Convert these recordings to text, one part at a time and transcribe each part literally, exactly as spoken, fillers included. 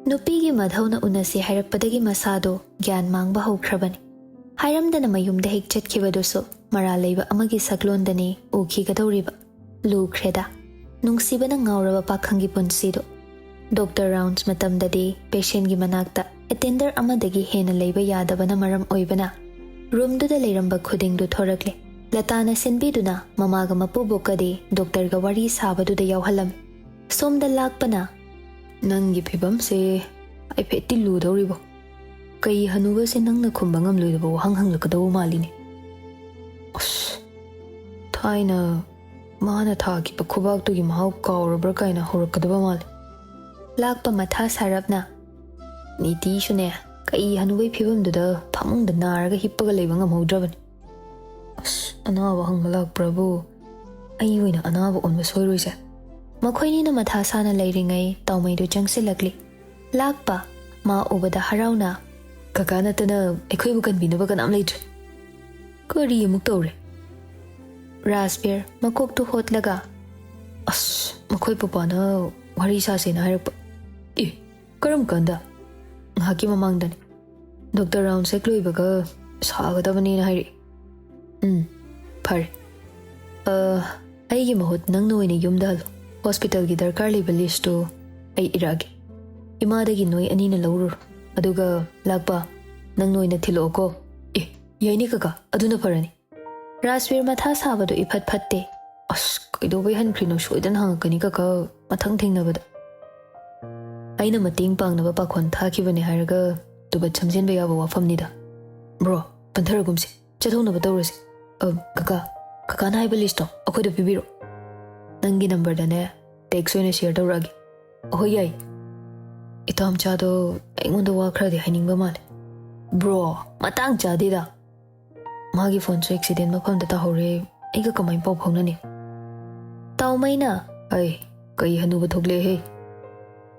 ꯅꯨꯄꯤꯒꯤ ꯃꯊꯧꯅ ꯎꯅꯁꯤ ꯍꯥꯏꯔꯛꯄꯗꯒꯤ ꯃꯁꯥꯗꯣ ꯒ꯭ꯌꯥꯟ ꯃꯥꯡꯕ ꯍꯧꯈ꯭ꯔꯕꯅꯤ꯫ ꯍꯥꯏꯔꯝꯗꯅ ꯃꯌꯨꯝꯗ ꯍꯦꯛ ꯆꯠꯈꯤꯕꯗꯨꯁꯨ ꯃꯔꯥꯜ ꯂꯩꯕ ꯑꯃꯒꯤ ꯁꯛꯂꯣꯟꯗꯅꯤ ꯎꯈꯤꯒꯗꯧꯔꯤꯕ꯫ ꯂꯨꯈ꯭ꯔꯦꯗ, ꯅꯨꯡꯁꯤꯕꯅ ꯉꯥꯎꯔꯕ ꯄꯥꯈꯪꯒꯤ ꯄꯨꯟꯁꯤꯗꯣ꯫ ꯗꯣꯛꯇꯔ ꯔꯥꯎꯟꯁ ꯃꯇꯝꯗꯗꯤ ꯄꯦꯁꯦꯟꯒꯤ ꯃꯅꯥꯛꯇ ꯑꯦꯇꯦꯟꯗꯔ ꯑꯃꯗꯒꯤ ꯍꯦꯟꯅ ꯂꯩꯕ ꯌꯥꯗꯕꯅ ꯃꯔꯝ ꯑꯣꯏꯕꯅ, ꯔꯨꯝꯗꯨꯗ ꯂꯩꯔꯝꯕ ꯈꯨꯗꯤꯡꯗꯨ ꯊꯣꯔꯛꯂꯦ꯫ ꯂꯇꯥꯅ ꯁꯤꯟꯕꯤꯗꯨꯅ ꯃꯃꯥꯒ ꯃꯄꯨꯕꯣꯛꯀꯗꯤ ꯗꯣꯛꯇꯔꯒ ꯋꯥꯔꯤ ꯁꯥꯕꯗꯨꯗ ꯌꯥꯎꯍꯜꯂꯝꯃꯤ꯫ ꯁꯣꯝꯗ ꯂꯥꯛꯄꯅ, "ꯅꯪꯒꯤ ꯐꯤꯕꯝꯁꯦ ꯍꯥꯏꯐꯦꯠꯇꯤ ꯂꯨꯗꯧꯔꯤꯕꯣ? ꯀꯩ ꯍꯅꯨꯕꯁꯦ ꯅꯪꯅ ꯈꯨꯝꯕ ꯉꯝꯂꯣꯏꯗꯕ ꯋꯥꯍꯪ ꯍꯪꯂꯛꯀꯗꯧꯕ ꯃꯥꯜꯂꯤꯅꯦ꯫ ꯑꯁ, ꯊꯥꯏꯅ ꯃꯥꯅ ꯊꯥꯈꯤꯕ ꯈꯨꯕꯥꯛꯇꯨꯒꯤ ꯃꯍꯥꯎ ꯀꯥꯎꯔꯕ꯭ꯔꯥ ꯀꯥꯏꯅ ꯍꯧꯔꯛꯀꯗꯕ ꯃꯥꯜꯂꯤ꯫" ꯂꯥꯛꯄ ꯃꯊꯥ ꯁꯥꯔꯞꯅ, "ꯅꯤꯇꯤꯁꯨꯅꯦ, ꯀꯩ ꯍꯅꯨꯕꯩ ꯐꯤꯕꯝꯗꯨꯗ ꯐꯃꯨꯡꯗ ꯅꯥꯔꯒ ꯍꯤꯞꯄꯒ ꯂꯩꯕ ꯉꯝꯍꯧꯗ꯭ꯔꯕꯅꯤ꯫ ꯑꯁ, ꯑꯅꯥꯕ ꯍꯪꯕ ꯂꯥꯛꯄ꯭ꯔꯕꯨ? ꯑꯩ ꯑꯣꯏꯅ ꯑꯅꯥꯕ ꯑꯣꯟꯕ ꯁꯣꯏꯔꯣꯏꯁꯦ꯫" ꯃꯈꯣꯏꯅꯤꯅ ꯃꯊꯥ ꯁꯥꯅ ꯂꯩꯔꯤꯉꯩ ꯇꯥꯎꯃꯩꯗꯨ ꯆꯪꯁꯤꯜꯂꯛꯂꯤ꯫ ꯂꯥꯛꯄ ꯃꯥ ꯎꯕꯗ ꯍꯔꯥꯎꯅ, "ꯀꯀꯥ ꯅꯠꯇꯅ ꯑꯩꯈꯣꯏꯕꯨ ꯀꯟꯕꯤꯅꯕ ꯀꯅꯥꯝ ꯂꯩꯇ꯭ꯔꯦ꯫ ꯀꯔꯤ ꯑꯃꯨꯛ ꯇꯧꯔꯦ?" ꯔꯥꯖꯕꯤꯔ ꯃꯀꯣꯛꯇꯨ ꯍꯣꯠꯂꯒ, "ꯑꯁ, ꯃꯈꯣꯏ ꯄꯄꯥꯅ ꯋꯥꯔꯤ ꯁꯥꯁꯦꯅ ꯍꯥꯏꯔꯛꯄ꯫" "ꯑꯦ, ꯀꯔꯝ ꯀꯥꯟꯗ?" "ꯉꯥꯏꯍꯥꯛꯀꯤ ꯃꯃꯥꯡꯗꯅꯤ꯫ ꯗꯣꯛꯇꯔ ꯔꯥꯎꯟ ꯆꯦꯛ ꯂꯣꯏꯕꯒ ꯁꯥꯒꯗꯕꯅꯦꯅ ꯍꯥꯏꯔꯛꯏ꯫" "ꯎꯝ, ꯐꯔꯦ꯫ ꯑ, ꯑꯩꯒꯤ ꯃꯍꯨꯠ ꯅꯪꯅ ꯑꯣꯏꯅ ꯌꯨꯝꯗ ꯍꯜꯂꯣ꯫ ꯍꯣꯁꯄꯤꯇꯥꯜꯒꯤ ꯗꯔꯀꯥꯔ ꯂꯩꯕ ꯂꯤꯁꯇꯨ ꯑꯩ ꯏꯔꯛꯑꯒꯦ꯫ ꯏꯃꯥꯗꯒꯤ ꯅꯣꯏ ꯑꯅꯤꯅ ꯂꯧꯔꯨꯔꯣ꯫ ꯑꯗꯨꯒ ꯂꯥꯛꯄ, ꯅꯪꯅ ꯑꯣꯏꯅ ꯊꯤꯜꯂꯛꯑꯣꯀꯣ꯫" "ꯑꯦ, ꯌꯥꯏꯅꯦ ꯀꯀꯥ, ꯑꯗꯨꯅ ꯐꯔꯅꯤ꯫" ꯔꯥꯖꯕꯤꯔ ꯃꯊꯥ ꯁꯥꯕꯗꯨ ꯏꯐꯠ ꯐꯠꯇꯦ꯫ "ꯑꯁ, ꯀꯩꯗꯧꯕꯩ ꯍꯟꯈ꯭ꯔꯤꯅꯣ? ꯁꯣꯏꯗꯅ ꯍꯪꯉꯛꯀꯅꯤ ꯀꯀꯥ, ꯃꯊꯪ ꯊꯦꯡꯅꯕꯗ꯫ ꯑꯩꯅ ꯃꯇꯦꯡ ꯄꯥꯡꯅꯕ ꯄꯥꯈꯣꯟ ꯊꯥꯈꯤꯕꯅꯦ ꯍꯥꯏꯔꯒ ꯇꯨꯕꯠ ꯁꯝꯖꯤꯟꯕ ꯌꯥꯕ ꯋꯥꯐꯝꯅꯤꯗ꯫ ꯕ꯭ꯔꯣ, ꯄꯟꯊꯔꯒꯨꯝꯁꯦ, ꯆꯠꯊꯣꯛꯅꯕ ꯇꯧꯔꯁꯦ꯫ ꯑ, ꯀꯀꯥ, ꯀꯀꯥꯅ ꯍꯥꯏꯕ ꯂꯤꯁꯇꯣ ꯑꯩꯈꯣꯏꯗ ꯄꯤꯕꯤꯔꯣ꯫ ꯅꯪꯒꯤ ꯅꯝꯕꯔꯗꯅꯦ ꯇꯦꯛꯁ ꯑꯣꯏꯅ ꯁꯤꯌꯔ ꯇꯧꯔꯛꯑꯒꯦ꯫" "ꯑꯍꯣꯏ, ꯌꯥꯏ꯫ ꯏꯇꯥꯝꯆꯥꯗꯣ ꯑꯩꯉꯣꯟꯗ ꯋꯥ ꯈꯔꯗꯤ ꯍꯥꯏꯅꯤꯡꯕ ꯃꯥꯜꯂꯦ꯫" "ꯕ꯭ꯔꯣ, ꯃꯇꯥꯡ ꯆꯥꯗꯦꯗ꯫ ꯃꯥꯒꯤ ꯐꯣꯟꯁꯨ ꯑꯦꯛꯁꯤꯗꯦꯟ ꯃꯐꯝꯗ ꯇꯥꯍꯧꯔꯦ꯫ ꯑꯩꯒ ꯀꯃꯥꯏꯅ ꯄꯥꯎ ꯐꯥꯎꯅꯅꯤ?" ꯇꯥꯎꯃꯩꯅ, "ꯑꯩ, ꯀꯩ ꯍꯅꯨꯕ ꯊꯣꯛꯂꯛꯑꯦꯍꯦ꯫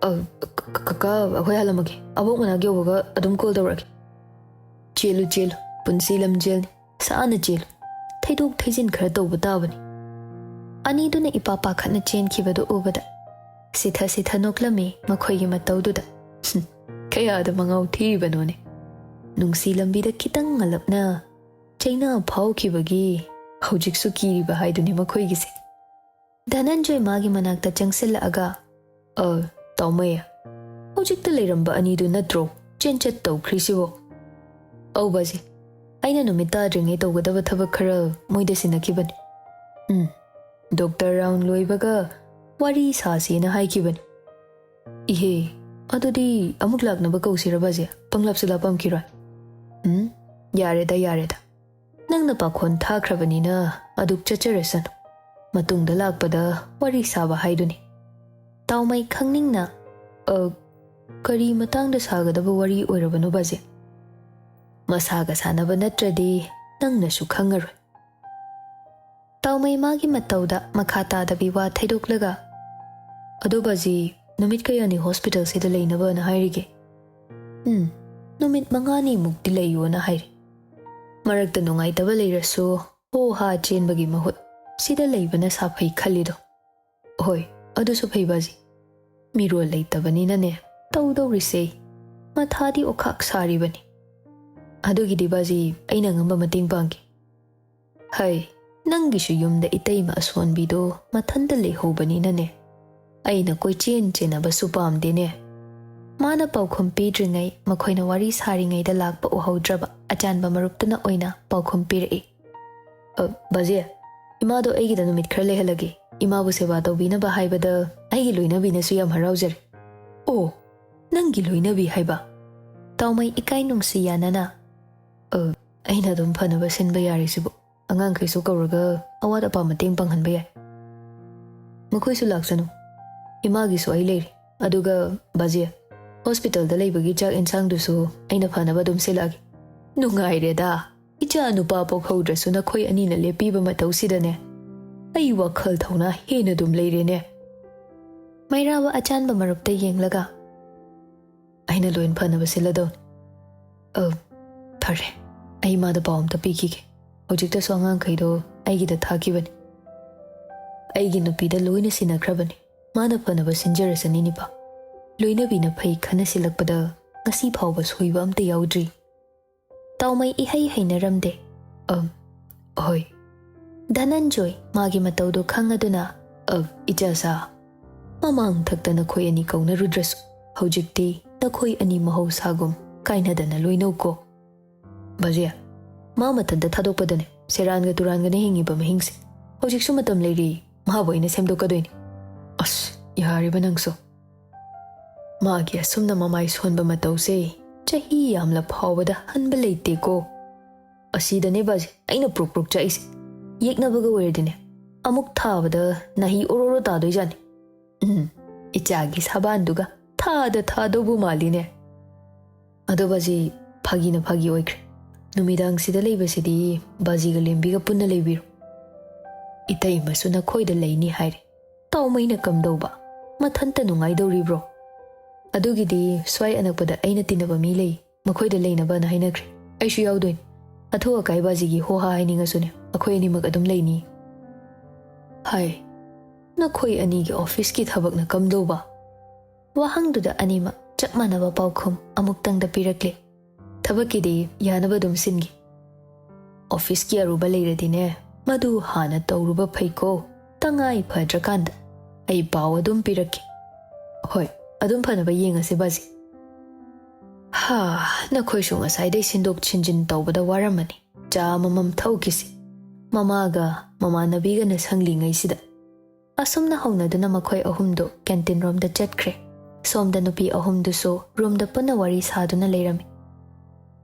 ꯑ, ꯀ-, ꯀ-, ꯀꯀꯥ, ꯑꯩꯈꯣꯏ ꯍꯜꯂꯝꯃꯒꯦ꯫ ꯑꯕꯣꯛ ꯃꯅꯥꯛ ꯌꯧꯕꯒ ꯑꯗꯨꯝ ꯀꯣꯜ ꯇꯧꯔꯛꯑꯒꯦ꯫ ꯆꯦꯜꯂꯨ, ꯆꯦꯜꯂꯨ꯫ ꯄꯨꯟꯁꯤ ꯂꯝꯖꯦꯜꯅꯤ꯫ ꯁꯥꯟꯅ ꯆꯦꯜꯂꯨ꯫ ꯊꯩꯗꯣꯛ ꯊꯩꯖꯤꯟ ꯈꯔ ꯇꯧꯕ ꯇꯥꯕꯅꯤ꯫" ꯑꯅꯤꯗꯨꯅ ꯏꯄꯥ ꯄꯥꯈꯠꯅ ꯆꯦꯟꯈꯤꯕꯗꯨ ꯎꯕꯗ ꯁꯤꯊ ꯁꯤꯊ ꯅꯣꯛꯂꯝꯃꯤ ꯃꯈꯣꯏꯒꯤ ꯃꯇꯧꯗꯨꯗ꯫ ꯀꯌꯥꯗ ꯃꯉꯥꯎ ꯊꯤꯔꯤꯕꯅꯣꯅꯦ꯫ ꯅꯨꯡꯁꯤ ꯂꯝꯕꯤꯗ ꯈꯤꯇꯪ ꯉꯜꯂꯞꯅ ꯆꯩꯅꯥ ꯐꯥꯎꯈꯤꯕꯒꯤ ꯍꯧꯖꯤꯛꯁꯨ ꯀꯤꯔꯤꯕ ꯍꯥꯏꯗꯨꯅꯤ ꯃꯈꯣꯏꯒꯤꯁꯦ꯫ ꯙꯅꯟꯖꯣꯏ ꯃꯥꯒꯤ ꯃꯅꯥꯛꯇ ꯆꯪꯁꯤꯜꯂꯛꯑꯒ, "ꯑ, ꯇꯥꯎꯃꯩ, ꯍꯧꯖꯤꯛꯇ ꯂꯩꯔꯝꯕ ꯑꯅꯤꯗꯨ ꯅꯠꯇ꯭ꯔꯣ ꯆꯦꯟꯆꯠ ꯇꯧꯈ꯭ꯔꯤꯁꯤꯕꯣ?" "ꯑꯧ ꯕꯥꯖꯤ, ꯑꯩꯅ ꯅꯨꯃꯤꯠ ꯇꯥꯗ꯭ꯔꯤꯉꯩ ꯇꯧꯒꯗꯕ ꯊꯕꯛ ꯈꯔ ꯃꯣꯏꯗ ꯁꯤꯟꯅꯈꯤꯕꯅꯤ꯫ ꯎꯝ, ꯗꯣꯛꯇꯔ ꯔꯥꯎꯟ ꯂꯣꯏꯕꯒ ꯋꯥꯔꯤ ꯁꯥꯁꯦꯅ ꯍꯥꯏꯈꯤꯕꯅꯤ꯫ ꯏꯍꯦ, ꯑꯗꯨꯗꯤ ꯑꯃꯨꯛ ꯂꯥꯛꯅꯕ ꯀꯧꯁꯤꯔ ꯕꯥꯖꯤ? ꯄꯪꯂꯥꯞꯁꯨ ꯂꯥꯞꯄꯝꯈꯤꯔꯣꯏ꯫ ꯎꯝ, ꯌꯥꯔꯦꯗ, ꯌꯥꯔꯦꯗ꯫ ꯅꯪꯅ ꯄꯥꯈꯣꯟ ꯊꯥꯈ꯭ꯔꯕꯅꯤꯅ ꯑꯗꯨꯛ ꯆꯠꯆꯔꯁꯅꯨ꯫ ꯃꯇꯨꯡꯗ ꯂꯥꯛꯄꯗ ꯋꯥꯔꯤ ꯁꯥꯕ ꯍꯥꯏꯗꯨꯅꯤ꯫" ꯇꯥꯎꯃꯩ ꯈꯪꯅꯤꯡꯅ, "ꯑ, ꯀꯔꯤ ꯃꯇꯥꯡꯗ ꯁꯥꯒꯗꯕ ꯋꯥꯔꯤ ꯑꯣꯏꯔꯕꯅꯣ ꯕꯥꯖꯤ? ꯃꯁꯥꯒ ꯁꯥꯟꯅꯕ ꯅꯠꯇ꯭ꯔꯗꯤ ꯅꯪꯅꯁꯨ ꯈꯪꯉꯔꯣꯏ꯫" ꯇꯥꯎꯃꯩ ꯃꯥꯒꯤ ꯃꯇꯧꯗ ꯃꯈꯥ ꯇꯥꯗꯕꯤ ꯋꯥ ꯊꯩꯗꯣꯛꯂꯒ, "ꯑꯗꯣ ꯕꯥꯖꯤ, ꯅꯨꯃꯤꯠ ꯀꯌꯥꯅꯤ ꯍꯣꯁꯄꯤꯇꯥꯜꯁꯤꯗ ꯂꯩꯅꯕꯅ ꯍꯥꯏꯔꯤꯒꯦ?" "ꯎꯝ, ꯅꯨꯃꯤꯠ ꯃꯉꯥꯅꯤꯃꯨꯛꯇꯤ ꯂꯩꯌꯣꯅ ꯍꯥꯏꯔꯤ꯫ ꯃꯔꯛꯇ ꯅꯨꯡꯉꯥꯏꯇꯕ ꯂꯩꯔꯁꯨ ꯍꯣ ꯍꯥ ꯆꯦꯟꯕꯒꯤ ꯃꯍꯨꯠ ꯁꯤꯗ ꯂꯩꯕꯅ ꯁꯥꯐꯩ ꯈꯜꯂꯤꯗꯣ꯫" "ꯍꯣꯏ, ꯑꯗꯨꯁꯨ ꯐꯩ ꯕꯥꯖꯤ꯫ ꯃꯤꯔꯣꯜ ꯂꯩꯇꯕꯅꯤꯅꯅꯦ ꯇꯧꯗꯧꯔꯤꯁꯦ꯫ ꯃꯊꯥꯗꯤ ꯑꯣꯈꯥꯛ ꯁꯥꯔꯤꯕꯅꯤ꯫ ꯑꯗꯨꯒꯤꯗꯤ ꯕꯥꯖꯤ ꯑꯩꯅ ꯉꯝꯕ ꯃꯇꯦꯡ ꯄꯥꯡꯒꯦ꯫ ꯍꯩ, ꯅꯪꯒꯤꯁꯨ ꯌꯨꯝꯗ ꯏꯇꯩꯃ ꯑꯁꯣꯟꯕꯤꯗꯣ ꯃꯊꯟꯇ ꯂꯩꯍꯧꯕꯅꯤꯅꯅꯦ, ꯑꯩꯅ ꯀꯣꯏꯆꯦꯟ ꯆꯦꯟꯅꯕꯁꯨ ꯄꯥꯝꯗꯦꯅꯦ꯫ ꯃꯥꯅ ꯄꯥꯎꯈꯨꯝ ꯄꯤꯗ꯭ꯔꯤꯉꯩ ꯃꯈꯣꯏꯅ ꯋꯥꯔꯤ ꯁꯥꯔꯤꯉꯩꯗ ꯂꯥꯛꯄ ꯎꯍꯧꯗ꯭ꯔꯕ ꯑꯆꯥꯟꯕ ꯃꯔꯨꯞꯇꯨꯅ ꯑꯣꯏꯅ ꯄꯥꯎꯈꯨꯝ ꯄꯤꯔꯛꯏ꯫ "ꯑ, ꯕꯥꯖꯤ, ꯏꯃꯥꯗꯣ ꯑꯩꯒꯤꯗ ꯅꯨꯃꯤꯠ ꯈꯔ ꯂꯩꯍꯜꯂꯒꯦ꯫ ꯏꯃꯥꯕꯨ ꯁꯦꯕꯥ ꯇꯧꯕꯤꯅꯕ ꯍꯥꯏꯕꯗ ꯑꯩꯒꯤ ꯂꯣꯏꯅꯕꯤꯅꯁꯨ ꯌꯥꯝ ꯍꯔꯥꯎꯖꯔꯦ꯫" "ꯑꯣ, ꯅꯪꯒꯤ ꯂꯣꯏꯅꯕꯤ ꯍꯥꯏꯕ?" ꯇꯥꯎꯃꯩ ꯏꯀꯥꯏ ꯅꯨꯡꯁꯤ ꯌꯥꯅꯅ, "ꯑ, ꯑꯩꯅ ꯑꯗꯨꯝ ꯐꯅꯕ ꯁꯤꯟꯕ ꯌꯥꯔꯤꯁꯤꯕꯨ꯫ ꯑꯉꯥꯡꯈꯩꯁꯨ ꯀꯧꯔꯒ ꯑꯋꯥꯠ ꯑꯄꯥ ꯃꯇꯦꯡ ꯄꯥꯡꯍꯟꯕ ꯌꯥꯏ꯫ ꯃꯈꯣꯏꯁꯨ ꯂꯥꯛꯁꯅꯨ꯫ ꯏꯃꯥꯒꯤꯁꯨ ꯑꯩ ꯂꯩꯔꯤ꯫ ꯑꯗꯨꯒ ꯕꯥꯖꯤ, ꯍꯣꯁꯄꯤꯇꯥꯜꯗ ꯂꯩꯕꯒꯤ ꯆꯥꯛ ꯏꯟꯁꯥꯡꯗꯨꯁꯨ ꯑꯩꯅ ꯐꯅꯕ ꯑꯗꯨꯝ ꯁꯤꯜꯂꯛꯑꯒꯦ꯫" "ꯅꯨꯡꯉꯥꯏꯔꯦꯗ, ꯏꯆꯥ ꯅꯨꯄꯥ ꯄꯣꯛꯍꯧꯗ꯭ꯔꯁꯨ ꯅꯈꯣꯏ ꯑꯅꯤꯅ ꯂꯦꯞꯄꯤꯕ ꯃꯇꯧꯁꯤꯗꯅꯦ ꯑꯩ ꯋꯥꯈꯜ ꯊꯧꯅꯥ ꯍꯦꯟꯅ ꯑꯗꯨꯝ ꯂꯩꯔꯦꯅꯦ꯫" ꯃꯩꯔꯥꯕ ꯑꯆꯥꯟꯕ ꯃꯔꯨꯞꯇ ꯌꯦꯡꯂꯒ, "ꯑꯩꯅ ꯂꯣꯏꯅ ꯐꯅꯕ ꯁꯤꯜꯂꯗꯧꯅꯤ꯫" "ꯑ, ꯐꯔꯦ, ꯑꯩ ꯏꯃꯥꯗ ꯄꯥꯎ ꯑꯝꯇ ꯄꯤꯈꯤꯒꯦ꯫ ꯍꯧꯖꯤꯛꯇꯁꯨ ꯑꯉꯥꯡꯈꯩꯗꯣ ꯑꯩꯒꯤꯗ ꯊꯥꯈꯤꯕꯅꯤ꯫ ꯑꯩꯒꯤ ꯅꯨꯄꯤꯗ ꯂꯣꯏꯅ ꯁꯤꯟꯅꯈ꯭ꯔꯕꯅꯤ꯫ ꯃꯥꯅ ꯐꯅꯕ ꯁꯤꯟꯖꯔꯁꯅꯤ ꯅꯤꯄꯥ꯫" ꯂꯣꯏꯅꯕꯤꯅ ꯐꯩ ꯈꯟꯅꯁꯤꯜꯂꯛꯄꯗ ꯉꯁꯤ ꯐꯥꯎꯕ ꯁꯣꯏꯕ ꯑꯝꯇ ꯌꯥꯎꯗ꯭ꯔꯤ꯫ ꯇꯥꯎꯃꯩ ꯏꯍꯩ ꯍꯩꯅꯔꯝꯗꯦ꯫ ꯑꯝ, ꯍꯣꯏ꯫ ꯙꯅꯟꯖꯣꯏ ꯃꯥꯒꯤ ꯃꯇꯧꯗꯣ ꯈꯪꯉꯗꯨꯅ, ꯑꯝ, ꯏꯆꯥꯁꯥ, ꯃꯃꯥꯡ ꯊꯛꯇ ꯅꯈꯣꯏ ꯑꯅꯤ ꯀꯧꯅꯔꯨꯗ꯭ꯔꯁꯨ ꯍꯧꯖꯤꯛꯇꯤ ꯅꯈꯣꯏ ꯑꯅꯤ ꯃꯍꯧꯁꯥꯒꯨꯝ ꯀꯥꯏꯅꯗꯅ ꯂꯣꯏꯅꯧꯀꯣ꯫ ꯕꯥꯖꯤ, ꯃꯥ ꯃꯊꯟꯇ ꯊꯥꯗꯣꯛꯄꯗꯅꯦ ꯁꯦꯔꯥꯟꯒ ꯇꯨꯔꯥꯟꯒꯅ ꯍꯤꯡꯉꯤꯕ ꯃꯍꯤꯡꯁꯦ꯫ ꯍꯧꯖꯤꯛꯁꯨ ꯃꯇꯝ ꯂꯩꯔꯤ, ꯃꯥꯕꯨ ꯑꯩꯅ ꯁꯦꯝꯗꯣꯛꯀꯗꯣꯏꯅꯤ꯫ ꯑꯁ, ꯌꯥꯔꯤꯕ ꯅꯪꯁꯨ꯫ ꯃꯥꯒꯤ ꯑꯁꯨꯝꯅ ꯃꯃꯥꯏ ꯁꯣꯟꯕ ꯃꯇꯧꯁꯦ ꯆꯍꯤ ꯌꯥꯝꯂ ꯐꯥꯎꯕꯗ ꯍꯟꯕ ꯂꯩꯇꯦꯀꯣ꯫ ꯑꯁꯤꯗꯅꯦ ꯕꯥꯖꯤ ꯑꯩꯅ ꯄ꯭ꯔꯨꯛ ꯄ꯭ꯔꯨꯛ ꯆꯥꯛꯏꯁꯦ꯫ ꯌꯦꯛꯅꯕꯒ ꯑꯣꯏꯔꯗꯤꯅꯦ ꯑꯃꯨꯛ ꯊꯥꯕꯗ ꯅꯥꯍꯤ ꯑꯣꯔꯣꯔꯣ ꯇꯥꯗꯣꯏꯖꯥꯠꯅꯤ꯫ ꯎꯝ, ꯏꯆꯥꯒꯤ ꯁꯥꯕꯥꯟꯗꯨꯒ ꯊꯥꯗ ꯊꯥꯗꯧꯕꯨ ꯃꯥꯜꯂꯤꯅꯦ꯫ ꯑꯗꯣ ꯕꯥꯖꯤ, ꯐꯥꯒꯤꯅ ꯐꯥꯒꯤ ꯑꯣꯏꯈ꯭ꯔꯦ꯫ ꯅꯨꯃꯤꯗꯥꯡꯁꯤꯗ ꯂꯩꯕꯁꯤꯗꯤ ꯕꯥꯖꯤꯒ ꯂꯦꯝꯕꯤꯒ ꯄꯨꯟꯅ ꯂꯩꯕꯤꯔꯣ꯫ ꯏꯇꯩꯃꯁꯨ ꯅꯈꯣꯏꯗ ꯂꯩꯅꯤ ꯍꯥꯏꯔꯦ꯫ ꯇꯥꯎꯃꯩꯅ ꯀꯝꯗꯧꯕ? ꯃꯊꯟꯇ ꯅꯨꯡꯉꯥꯏꯗꯧꯔꯤꯕ꯭ꯔꯣ? ꯑꯗꯨꯒꯤꯗꯤ ꯁ꯭ꯋꯥꯏ ꯑꯅꯛꯄꯗ ꯑꯩꯅ ꯇꯤꯟꯅꯕ ꯃꯤ ꯂꯩ, ꯃꯈꯣꯏꯗ ꯂꯩꯅꯕꯅ ꯍꯥꯏꯅꯈ꯭ꯔꯦ꯫ ꯑꯩꯁꯨ ꯌꯥꯎꯗꯣꯏꯅꯤ꯫ ꯑꯊꯨ ꯑꯀꯥꯏ ꯕꯥꯖꯤꯒꯤ ꯍꯣ ꯍꯥ ꯍꯥꯏꯅꯤꯡꯉꯁꯨꯅꯦ, ꯑꯩꯈꯣꯏ ꯑꯅꯤꯃꯛ ꯑꯗꯨꯝ ꯂꯩꯅꯤ꯫ ꯍꯥꯏ, ꯅꯈꯣꯏ ꯑꯅꯤꯒꯤ ꯑꯣꯐꯤꯁꯀꯤ ꯊꯕꯛꯅ ꯀꯝꯗꯧꯕ? ꯋꯥꯍꯪꯗꯨꯗ ꯑꯅꯤꯃꯛ ꯆꯞ ꯃꯥꯟꯅꯕ ꯄꯥꯎꯈꯨꯝ ꯑꯃꯨꯛꯇꯪꯗ ꯄꯤꯔꯛꯂꯦ꯫ ꯊꯕꯛꯀꯤꯗꯤ ꯌꯥꯅꯕ ꯑꯗꯨꯝ ꯁꯤꯟꯒꯦ꯫ ꯑꯣꯐꯤꯁꯀꯤ ꯑꯔꯨꯕ ꯂꯩꯔꯗꯤꯅꯦ, ꯃꯗꯨ ꯍꯥꯟꯅ ꯇꯧꯔꯨꯕ ꯐꯩꯀꯣ꯫ ꯇꯉꯥꯏ ꯐꯗ꯭ꯔꯀꯥꯟꯗ ꯑꯩ ꯄꯥꯎ ꯑꯗꯨꯝ ꯄꯤꯔꯛꯀꯦ꯫ ꯍꯣꯏ, ꯑꯗꯨꯝ ꯐꯅꯕ ꯌꯦꯡꯉꯁꯤ ꯕꯥꯖꯤ꯫ ꯍꯥ, ꯅꯈꯣꯏꯁꯨ ꯉꯁꯥꯏꯗꯩ ꯁꯤꯟꯗꯣꯛ ꯁꯤꯟꯖꯤꯟ ꯇꯧꯕꯗ ꯋꯥꯔꯝꯃꯅꯤ꯫ ꯆꯥ ꯑꯃꯃꯝ ꯊꯛꯎꯈꯤꯁꯤ꯫ ꯃꯃꯥꯒ ꯃꯃꯥꯟꯅꯕꯤꯒꯅ ꯁꯪꯂꯤꯉꯩꯁꯤꯗ꯫ ꯑꯁꯨꯝꯅ ꯍꯧꯅꯗꯨꯅ ꯃꯈꯣꯏ ꯑꯍꯨꯝꯗꯨ ꯀꯦꯟꯇꯤꯟ ꯔꯣꯝꯗ ꯆꯠꯈ꯭ꯔꯦ꯫ ꯁꯣꯝꯗ ꯅꯨꯄꯤ ꯑꯍꯨꯝꯗꯨꯁꯨ ꯔꯨꯝꯗ ꯄꯨꯟꯅ ꯋꯥꯔꯤ ꯁꯥꯗꯨꯅ ꯂꯩꯔꯝꯃꯤ꯫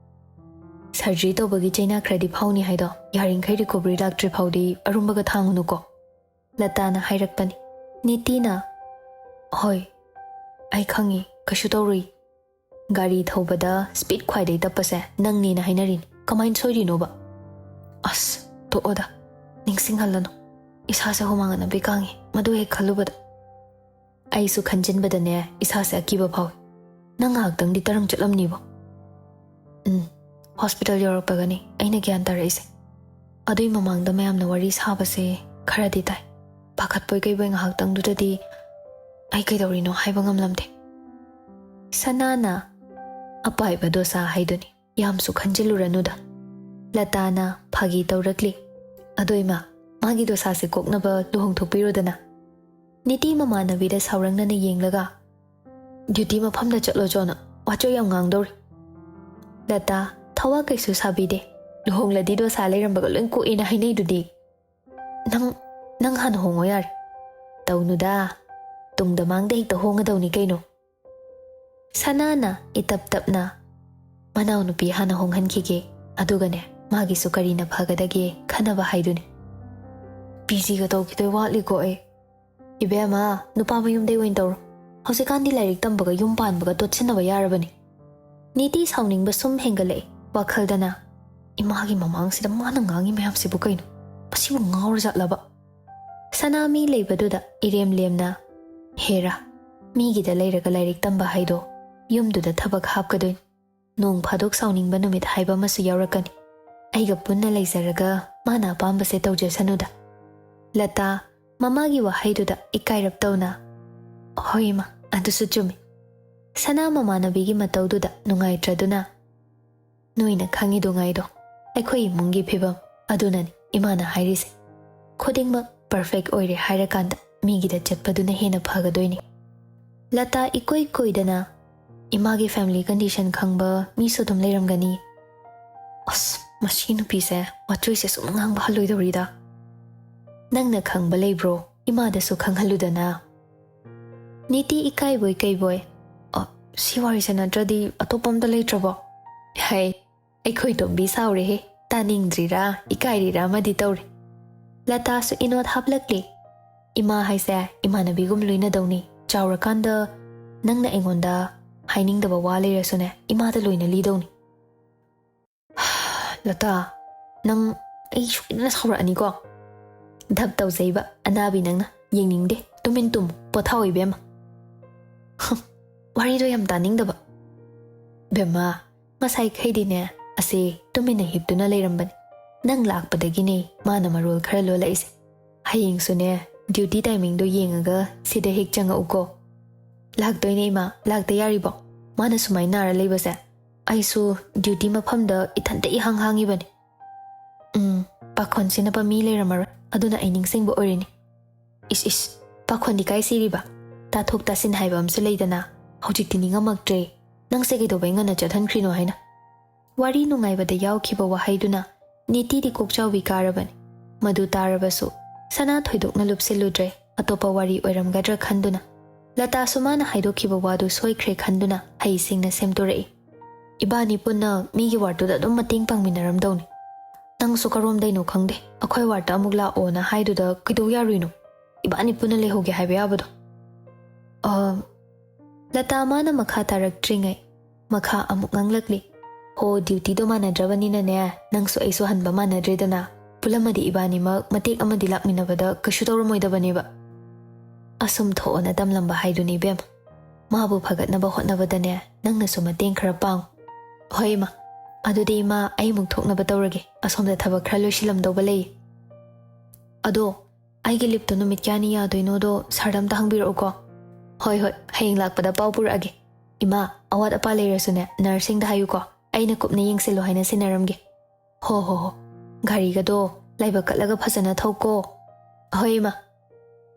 ꯁꯔꯖꯔꯤ ꯇꯧꯕꯒꯤ ꯆꯩꯅꯥ ꯈꯔꯗꯤ ꯐꯥꯎꯅꯤ ꯍꯥꯏꯗꯣ, ꯌꯥꯔꯤꯈꯩ ꯔꯤꯀꯣꯚꯔꯤ ꯂꯥꯛꯇ꯭ꯔꯤ ꯐꯥꯎꯗꯤ ꯑꯔꯨꯝꯕꯒ ꯊꯥꯡꯉꯨꯅꯨꯀꯣ꯫ ꯂꯇꯥꯅ ꯍꯥꯏꯔꯛꯄꯅꯤ꯫ ꯅꯤꯇꯤꯅ, "ꯍꯣꯏ, ꯑꯩ ꯈꯪꯉꯤ, ꯀꯩꯁꯨ ꯇꯧꯔꯨꯏ꯫ ꯒꯥꯔꯤ ꯊꯧꯕꯗ ꯁ꯭ꯄꯤꯗ ꯈ꯭ꯋꯥꯏꯗꯒꯤ ꯇꯞꯄꯁꯦ ꯅꯪꯅꯦꯅ ꯍꯥꯏꯅꯔꯤꯅꯤ꯫ ꯀꯃꯥꯏꯅ ꯁꯣꯏꯔꯤꯅꯣꯕ?" ꯑꯁ, ꯇꯣꯛꯑꯣꯗ, ꯅꯤꯡꯁꯤꯡꯍꯜꯂꯅꯨ꯫ ꯏꯁꯥꯁꯦ ꯍꯨꯃꯥꯡ ꯑꯅꯞꯄꯤ ꯀꯥꯡꯉꯤ, ꯃꯗꯨ ꯍꯦꯛ ꯈꯜꯂꯨꯕꯗ꯫ ꯑꯩꯁꯨ ꯈꯟꯖꯤꯟꯕꯗꯅꯦ ꯏꯁꯥꯁꯦ ꯑꯀꯤꯕ ꯐꯥꯎꯏ꯫ ꯅꯪ ꯉꯥꯏꯍꯥꯛꯇꯪꯗꯤ ꯇꯔꯪ ꯆꯠꯂꯝꯅꯤꯕꯣ꯫ ꯎꯝ, ꯍꯣꯁꯄꯤꯇꯥꯜ ꯌꯧꯔꯛꯄꯒꯅꯤ ꯑꯩꯅ ꯒ꯭ꯌꯥꯟ ꯇꯥꯔꯛꯏꯁꯦ꯫ ꯑꯗꯨꯏ ꯃꯃꯥꯡꯗ ꯃꯌꯥꯝꯅ ꯋꯥꯔꯤ ꯁꯥꯕꯁꯦ ꯈꯔꯗꯤ ꯇꯥꯏ꯫ ꯄꯥꯈꯠꯄꯣꯏ ꯀꯩꯕꯣꯏ ꯉꯥꯏꯍꯥꯛꯇꯪꯗꯨꯗꯗꯤ ꯑꯩ ꯀꯩꯗꯧꯔꯤꯅꯣ ꯍꯥꯏꯕ ꯉꯝꯂꯝꯗꯦ꯫ ꯁꯅꯥꯅ ꯑꯄꯥꯏꯕ ꯗꯣꯁꯥ ꯍꯥꯏꯗꯨꯅꯤ꯫ ꯌꯥꯝꯁꯨ ꯈꯟꯖꯤꯜꯂꯨꯔꯅꯨꯗ꯫ ꯂꯇꯥꯅ ꯐꯥꯒꯤ ꯇꯧꯔꯛꯂꯤ꯫ ꯑꯗꯣ ꯏꯃꯥ, ꯃꯥꯒꯤ ꯗꯣꯁꯥꯁꯦ ꯀꯣꯛꯅꯕ ꯂꯨꯍꯣꯡꯊꯣꯛꯄꯤꯔꯣꯗꯅ꯫ ꯅꯤꯇꯤ ꯃꯃꯥꯟꯅꯕꯤꯗ ꯁꯥꯎꯔꯪꯅꯅ ꯌꯦꯡꯂꯒ, "ꯗ꯭ꯌꯨꯇꯤ ꯃꯐꯝꯗ ꯆꯠꯂꯣ ꯆꯣꯅ, ꯋꯥꯆꯣꯏ ꯌꯥꯝ ꯉꯥꯡꯗꯧꯔꯤ꯫" ꯂꯇꯥ ꯊꯋꯥ ꯀꯩꯁꯨ ꯁꯥꯕꯤꯗꯦ꯫ "ꯂꯨꯍꯣꯡꯂꯗꯤ ꯗꯣꯁꯥ ꯂꯩꯔꯝꯕꯒ ꯂꯣꯏ ꯀꯣꯛꯑꯦꯅ ꯍꯥꯏꯅꯩꯗꯨꯗꯤ꯫ ꯅꯪ, ꯅꯪ ꯍꯥꯟꯅ ꯍꯣꯡꯉꯣ ꯌꯥꯔꯦ꯫" "ꯇꯧꯅꯨꯗ, ꯇꯨꯡꯗ ꯃꯥꯡꯗ ꯍꯦꯛꯇ ꯍꯣꯡꯒꯗꯧꯅꯤ ꯀꯩꯅꯣ꯫" ꯁꯅꯥꯅ ꯏꯇꯞ ꯇꯞꯅ, "ꯃꯅꯥꯎꯅꯨꯄꯤ ꯍꯥꯟꯅ ꯍꯣꯡꯍꯟꯈꯤꯒꯦ, ꯑꯗꯨꯒꯅꯦ, ꯃꯥꯒꯤꯁꯨ ꯀꯔꯤꯅ ꯐꯒꯗꯒꯦ ꯈꯟꯅꯕ ꯍꯥꯏꯗꯨꯅꯤ꯫" "ꯄꯤ ꯖꯤꯒ ꯇꯧꯈꯤꯗꯣꯏ ꯋꯥꯠꯂꯤꯀꯣ ꯑꯩ꯫" "ꯏꯕꯦꯝꯃ, ꯅꯨꯄꯥ ꯃꯌꯨꯝꯗꯩ ꯑꯣꯏꯅ ꯇꯧꯔꯣ꯫ ꯍꯧꯖꯤꯛꯀꯥꯟꯗꯤ ꯂꯥꯏꯔꯤꯛ ꯇꯝꯕꯒ ꯌꯨꯝ ꯄꯥꯟꯕꯒ ꯇꯣꯠꯁꯤꯟꯅꯕ ꯌꯥꯔꯕꯅꯤ꯫" ꯅꯤꯇꯤ ꯁꯥꯎꯅꯤꯡꯕ ꯁꯨꯝ ꯍꯦꯟꯒꯠꯂꯛꯏ꯫ ꯋꯥꯈꯜꯗꯅ, "ꯏꯃꯥꯒꯤ ꯃꯃꯥꯡꯁꯤꯗ ꯃꯥꯅ ꯉꯥꯡꯉꯤ ꯃꯌꯥꯝꯁꯤꯕꯨ ꯀꯩꯅꯣ? ꯃꯁꯤꯕꯨ ꯉꯥꯎꯔꯖꯥꯠꯂꯕ?" ꯁꯅꯥ ꯃꯤ ꯂꯩꯕꯗꯨꯗ ꯏꯔꯦꯝ ꯂꯦꯝꯅ, "ꯍꯦꯔꯥ, ꯃꯤꯒꯤꯗ ꯂꯩꯔꯒ ꯂꯥꯏꯔꯤꯛ ꯇꯝꯕ ꯍꯥꯏꯗꯣ ꯌꯨꯝꯗꯨꯗ ꯊꯕꯛ ꯍꯥꯞꯀꯗꯣꯏꯅꯤ꯫ ꯅꯣꯡ ꯐꯥꯗꯣꯛ ꯁꯥꯎꯅꯤꯡꯕ ꯅꯨꯃꯤꯠ ꯍꯥꯏꯕ ꯑꯃꯁꯨ ꯌꯥꯎꯔꯛꯀꯅꯤ꯫ ꯑꯩꯒ ꯄꯨꯟꯅ ꯂꯩꯖꯔꯒ ꯃꯥꯅ ꯑꯄꯥꯝꯕꯁꯦ ꯇꯧꯖꯁꯅꯨꯗ꯫" ꯂꯇꯥ ꯃꯃꯥꯒꯤ ꯋꯥꯍꯩꯗꯨꯗ ꯏꯀꯥꯏꯔꯞ ꯇꯧꯅ, "ꯍꯣꯏ ꯏꯃꯥ, ꯑꯗꯨꯁꯨ ꯆꯨꯝꯃꯤ꯫" ꯁꯅꯥ ꯃꯃꯥꯟꯅꯕꯤꯒꯤ ꯃꯇꯧꯗꯨꯗ ꯅꯨꯡꯉꯥꯏꯇ꯭ꯔꯗꯨꯅ, "ꯅꯣꯏꯅ ꯈꯪꯉꯤꯗꯨꯉꯥꯏꯗꯣ, ꯑꯩꯈꯣꯏ ꯏꯃꯨꯡꯒꯤ ꯐꯤꯕꯝ ꯑꯗꯨꯅꯅꯤ ꯏꯃꯥꯅ ꯍꯥꯏꯔꯤꯁꯦ꯫ ꯈꯨꯗꯤꯡꯃꯛ ꯄꯔꯐꯦꯛ ꯑꯣꯏꯔꯦ ꯍꯥꯏꯔꯀꯥꯟꯗ ꯃꯤꯒꯤꯗ ꯆꯠꯄꯗꯨꯅ ꯍꯦꯟꯅ ꯐꯒꯗꯣꯏꯅꯤ꯫" ꯂꯇꯥ ꯏꯀꯣꯏ ꯀꯣꯏꯗꯅ, "ꯏꯃꯥꯒꯤ ꯐꯦꯃꯤꯂꯤ ꯀꯟꯗꯤꯁꯟ ꯈꯪꯕ ꯃꯤꯁꯨ ꯑꯗꯨꯝ ꯂꯩꯔꯝꯒꯅꯤ꯫" "ꯑꯁ, ꯃꯁꯤ ꯅꯨꯄꯤꯁꯦ ꯋꯥꯆꯣꯏꯁꯦ ꯁꯨꯝ ꯉꯥꯡꯕ ꯍꯜꯂꯣꯏꯗꯧꯔꯤꯗ꯫ ꯅꯪꯅ ꯈꯪꯕ ꯂꯩꯕ꯭ꯔꯣ? ꯏꯃꯥꯗꯁꯨ ꯈꯪꯍꯜꯂꯨꯗꯅ꯫" ꯅꯤꯇꯤ ꯏꯀꯥꯏꯕꯣꯏ ꯀꯩꯕꯣꯏ, "ꯑ, ꯁꯤ ꯋꯥꯔꯤꯁꯦ ꯅꯠꯇ꯭ꯔꯗꯤ ꯑꯇꯣꯞꯄ ꯑꯝꯇ ꯂꯩꯇ꯭ꯔꯕꯣ?" "ꯍꯩ, ꯑꯩꯈꯣꯏ ꯇꯣꯝꯕꯤ ꯁꯥꯎꯔꯦꯍꯦ, ꯇꯥꯅꯤꯡꯗ꯭ꯔꯤꯔꯥ ꯏꯀꯥꯏꯔꯤꯔꯥ ꯑꯃꯗꯤ ꯇꯧꯔꯦ꯫" ꯂꯇꯥꯁꯨ ꯏꯅꯣꯠ ꯍꯥꯞꯂꯛꯂꯤ꯫ "ꯏꯃꯥ ꯍꯥꯏꯁꯦ ꯏꯃꯥꯟꯅꯕꯤꯒꯨꯝ ꯂꯣꯏꯅꯗꯧꯅꯤ꯫ ꯆꯥꯎꯔꯀꯥꯟꯗ ꯅꯪꯅ ꯑꯩꯉꯣꯟꯗ ꯍꯥꯏꯅꯤꯡꯗꯕ ꯋꯥ ꯂꯩꯔꯁꯨꯅꯦ, ꯏꯃꯥꯗ ꯂꯣꯏꯅ ꯂꯤꯗꯧꯅꯤ꯫" "ꯂꯇꯥ, ꯅꯪ ꯑꯩ ꯁꯣꯏꯗꯅ ꯁꯥꯎꯔꯛꯑꯅꯤꯀꯣ꯫" "ꯙꯞ ꯇꯧꯖꯩꯕ ꯑꯅꯥꯕꯤ ꯅꯪꯅ, ꯌꯦꯡꯅꯤꯡꯗꯦ, ꯇꯨꯃꯤꯟ ꯇꯨꯝꯃꯨ, ꯄꯣꯊꯥꯎ ꯏꯕꯦꯝꯃ꯫" "ꯍꯝ, ꯋꯥꯔꯤꯗꯣ ꯌꯥꯝ ꯇꯥꯅꯤꯡꯗꯕ꯫" "ꯕꯦꯝꯃ, ꯉꯁꯥꯏꯈꯩꯗꯤꯅꯦ ꯑꯁꯦ ꯇꯨꯃꯤꯟꯅ ꯍꯤꯞꯇꯨꯅ ꯂꯩꯔꯝꯕꯅꯤ꯫ ꯅꯪ ꯂꯥꯛꯄꯗꯒꯤꯅꯦ ꯃꯥꯅ ꯃꯔꯣꯜ ꯈꯔ ꯂꯣꯜꯂꯛꯏꯁꯦ꯫ ꯍꯌꯦꯡꯁꯨꯅꯦ ꯗ꯭ꯌꯨꯇꯤ ꯇꯥꯏꯃꯤꯡꯗꯣ ꯌꯦꯡꯉꯒ ꯁꯤꯗ ꯍꯦꯛ ꯆꯪꯉꯛꯎꯀꯣ꯫" "ꯂꯥꯛꯇꯣꯏꯅꯦ ꯏꯃꯥ, ꯂꯥꯛꯇ ꯌꯥꯔꯤꯕꯣ? ꯃꯥꯅ ꯁꯨꯃꯥꯏꯅ ꯅꯥꯔ ꯂꯩꯕꯁꯦ꯫ ꯑꯩꯁꯨ ꯗ꯭ꯌꯨꯇꯤ ꯃꯐꯝꯗ ꯏꯊꯟꯇ ꯏꯍꯥꯡ ꯍꯥꯡꯉꯤꯕꯅꯤ꯫ ꯎꯝ, ꯄꯥꯈꯣꯟ ꯁꯤꯟꯅꯕ ꯃꯤ ꯂꯩꯔꯝꯃꯔꯣꯏ, ꯑꯗꯨꯅ ꯑꯩ ꯅꯤꯡꯁꯤꯡꯕ ꯑꯣꯏꯔꯤꯅꯤ꯫" "ꯏꯁ ꯏꯁ, ꯄꯥꯈꯣꯟꯗꯤ ꯀꯥꯏ ꯁꯤꯔꯤꯕ? ꯇꯥꯊꯣꯛ ꯇꯥꯁꯤꯟ ꯍꯥꯏꯕ ꯑꯃꯁꯨ ꯂꯩꯗꯅ꯫ ꯍꯧꯖꯤꯛꯇꯤ ꯅꯤꯡꯉꯝꯃꯛꯇ꯭ꯔꯦ꯫ ꯅꯪꯁꯦ ꯀꯩꯗꯧꯕꯩ ꯉꯟꯅ ꯆꯠꯍꯟꯈ꯭ꯔꯤꯅꯣ ꯍꯥꯏꯅ?" ꯋꯥꯔꯤ ꯅꯨꯡꯉꯥꯏꯕꯗ ꯌꯥꯎꯈꯤꯕ ꯋꯥꯍꯩꯗꯨꯅ ꯅꯤꯇꯤꯗꯤ ꯀꯣꯛꯆꯥꯎꯕꯤ ꯀꯥꯔꯕꯅꯤ꯫ ꯃꯗꯨ ꯇꯥꯔꯕꯁꯨ ꯁꯅꯥ ꯊꯣꯏꯗꯣꯛꯅ ꯂꯨꯞꯁꯤꯜꯂꯨꯗ꯭ꯔꯦ, ꯑꯇꯣꯞꯄ ꯋꯥꯔꯤ ꯑꯣꯏꯔꯝꯒꯗ꯭ꯔꯥ ꯈꯟꯗꯨꯅ꯫ ꯂꯇꯥꯁꯨ ꯃꯥꯅ ꯍꯥꯏꯗꯣꯛꯈꯤꯕ ꯋꯥꯗꯨ ꯁꯣꯏꯈ꯭ꯔꯦ ꯈꯟꯗꯨꯅ ꯍꯩꯁꯤꯡꯅ ꯁꯦꯝꯗꯣꯔꯛꯏ꯫ "ꯏꯕꯥꯅꯤ ꯄꯨꯟꯅ ꯃꯤꯒꯤ ꯋꯥꯔꯗꯇꯨꯗ ꯑꯗꯨꯝ ꯃꯇꯦꯡ ꯄꯥꯡꯃꯤꯟꯅꯔꯝꯗꯧꯅꯤ꯫ ꯅꯪꯁꯨ ꯀꯔꯣꯝꯗꯩꯅꯣ ꯈꯪꯗꯦ, ꯑꯩꯈꯣꯏ ꯋꯥꯔꯗꯇ ꯑꯃꯨꯛ ꯂꯥꯛꯑꯣꯅ ꯍꯥꯏꯗꯨꯗ ꯀꯩꯗꯧ ꯌꯥꯔꯨꯏꯅꯣ? ꯏꯕꯥꯅꯤ ꯄꯨꯟꯅ ꯂꯩꯍꯧꯒꯦ ꯍꯥꯏꯕ ꯌꯥꯕꯗꯣ?" ꯑ, ꯂꯇꯥ ꯃꯥꯅ ꯃꯈꯥ ꯇꯥꯔꯛꯇ꯭ꯔꯤꯉꯩ ꯃꯈꯥ ꯑꯃꯨꯛ ꯉꯥꯡꯂꯛꯂꯤ꯫ "ꯍꯣ, ꯗ꯭ꯌꯨꯇꯤꯗꯣ ꯃꯥꯟꯅꯗ꯭ꯔꯕꯅꯤꯅꯅꯦ, ꯅꯪꯁꯨ ꯑꯩꯁꯨ ꯍꯟꯕ ꯃꯥꯟꯅꯗ꯭ꯔꯦꯗꯅ꯫ ꯄꯨꯜꯂꯝꯃꯗꯤ ꯏꯕꯥꯅꯤꯃꯛ ꯃꯇꯦꯛ ꯑꯃꯗꯤ ꯂꯥꯛꯃꯤꯟꯅꯕꯗ ꯀꯩꯁꯨ ꯇꯧꯔꯝꯃꯣꯏꯗꯕꯅꯦꯕ꯫ ꯑꯁꯨꯝ ꯊꯣꯛꯑꯣꯅ ꯇꯝꯂꯝꯕ ꯍꯥꯏꯗꯨꯅꯤ ꯏꯕꯦꯝ꯫ ꯃꯥꯕꯨ ꯐꯒꯠꯅꯕ ꯍꯣꯠꯅꯕꯗꯅꯦ, ꯅꯪꯅꯁꯨ ꯃꯇꯦꯡ ꯈꯔ ꯄꯥꯡꯉꯨ꯫" "ꯍꯣꯏ ꯏꯃꯥ, ꯑꯗꯨꯗꯤ ꯏꯃꯥ, ꯑꯩ ꯑꯃꯨꯛ ꯊꯣꯛꯅꯕ ꯇꯧꯔꯒꯦ꯫ ꯑꯁꯣꯝꯗ ꯊꯕꯛ ꯈꯔ ꯂꯣꯏꯁꯤꯜꯂꯝꯗꯧꯕ ꯂꯩ꯫ ꯑꯗꯣ, ꯑꯩꯒꯤ ꯂꯤꯞꯇꯣ ꯅꯨꯃꯤꯠ ꯀꯌꯥꯅꯤ ꯌꯥꯗꯣꯏꯅꯣꯗꯣ ꯁꯥꯔꯗ ꯑꯝꯇ ꯍꯪꯕꯤꯔꯛꯎꯀꯣ꯫" "ꯍꯣꯏ ꯍꯣꯏ, ꯍꯌꯦꯡ ꯂꯥꯛꯄꯗ ꯄꯥꯎ ꯄꯨꯔꯛꯑꯒꯦ꯫ ꯏꯃꯥ, ꯑꯋꯥꯠ ꯑꯄꯥ ꯂꯩꯔꯁꯨꯅꯦ, ꯅꯔꯁꯁꯤꯡꯗ ꯍꯥꯏꯌꯨꯀꯣ꯫ ꯑꯩꯅ ꯀꯨꯞꯅ ꯌꯦꯡꯁꯤꯜꯂꯨ ꯍꯥꯏꯅ ꯁꯤꯟꯅꯔꯝꯒꯦ꯫" "ꯍꯣ ꯍꯣ ꯍꯣ, ꯒꯥꯔꯤꯒꯗꯣ ꯂꯥꯏꯕꯛ ꯀꯠꯂꯒ ꯐꯖꯅ ꯊꯧꯀꯣ꯫" "ꯍꯣꯏ ꯏꯃꯥ꯫"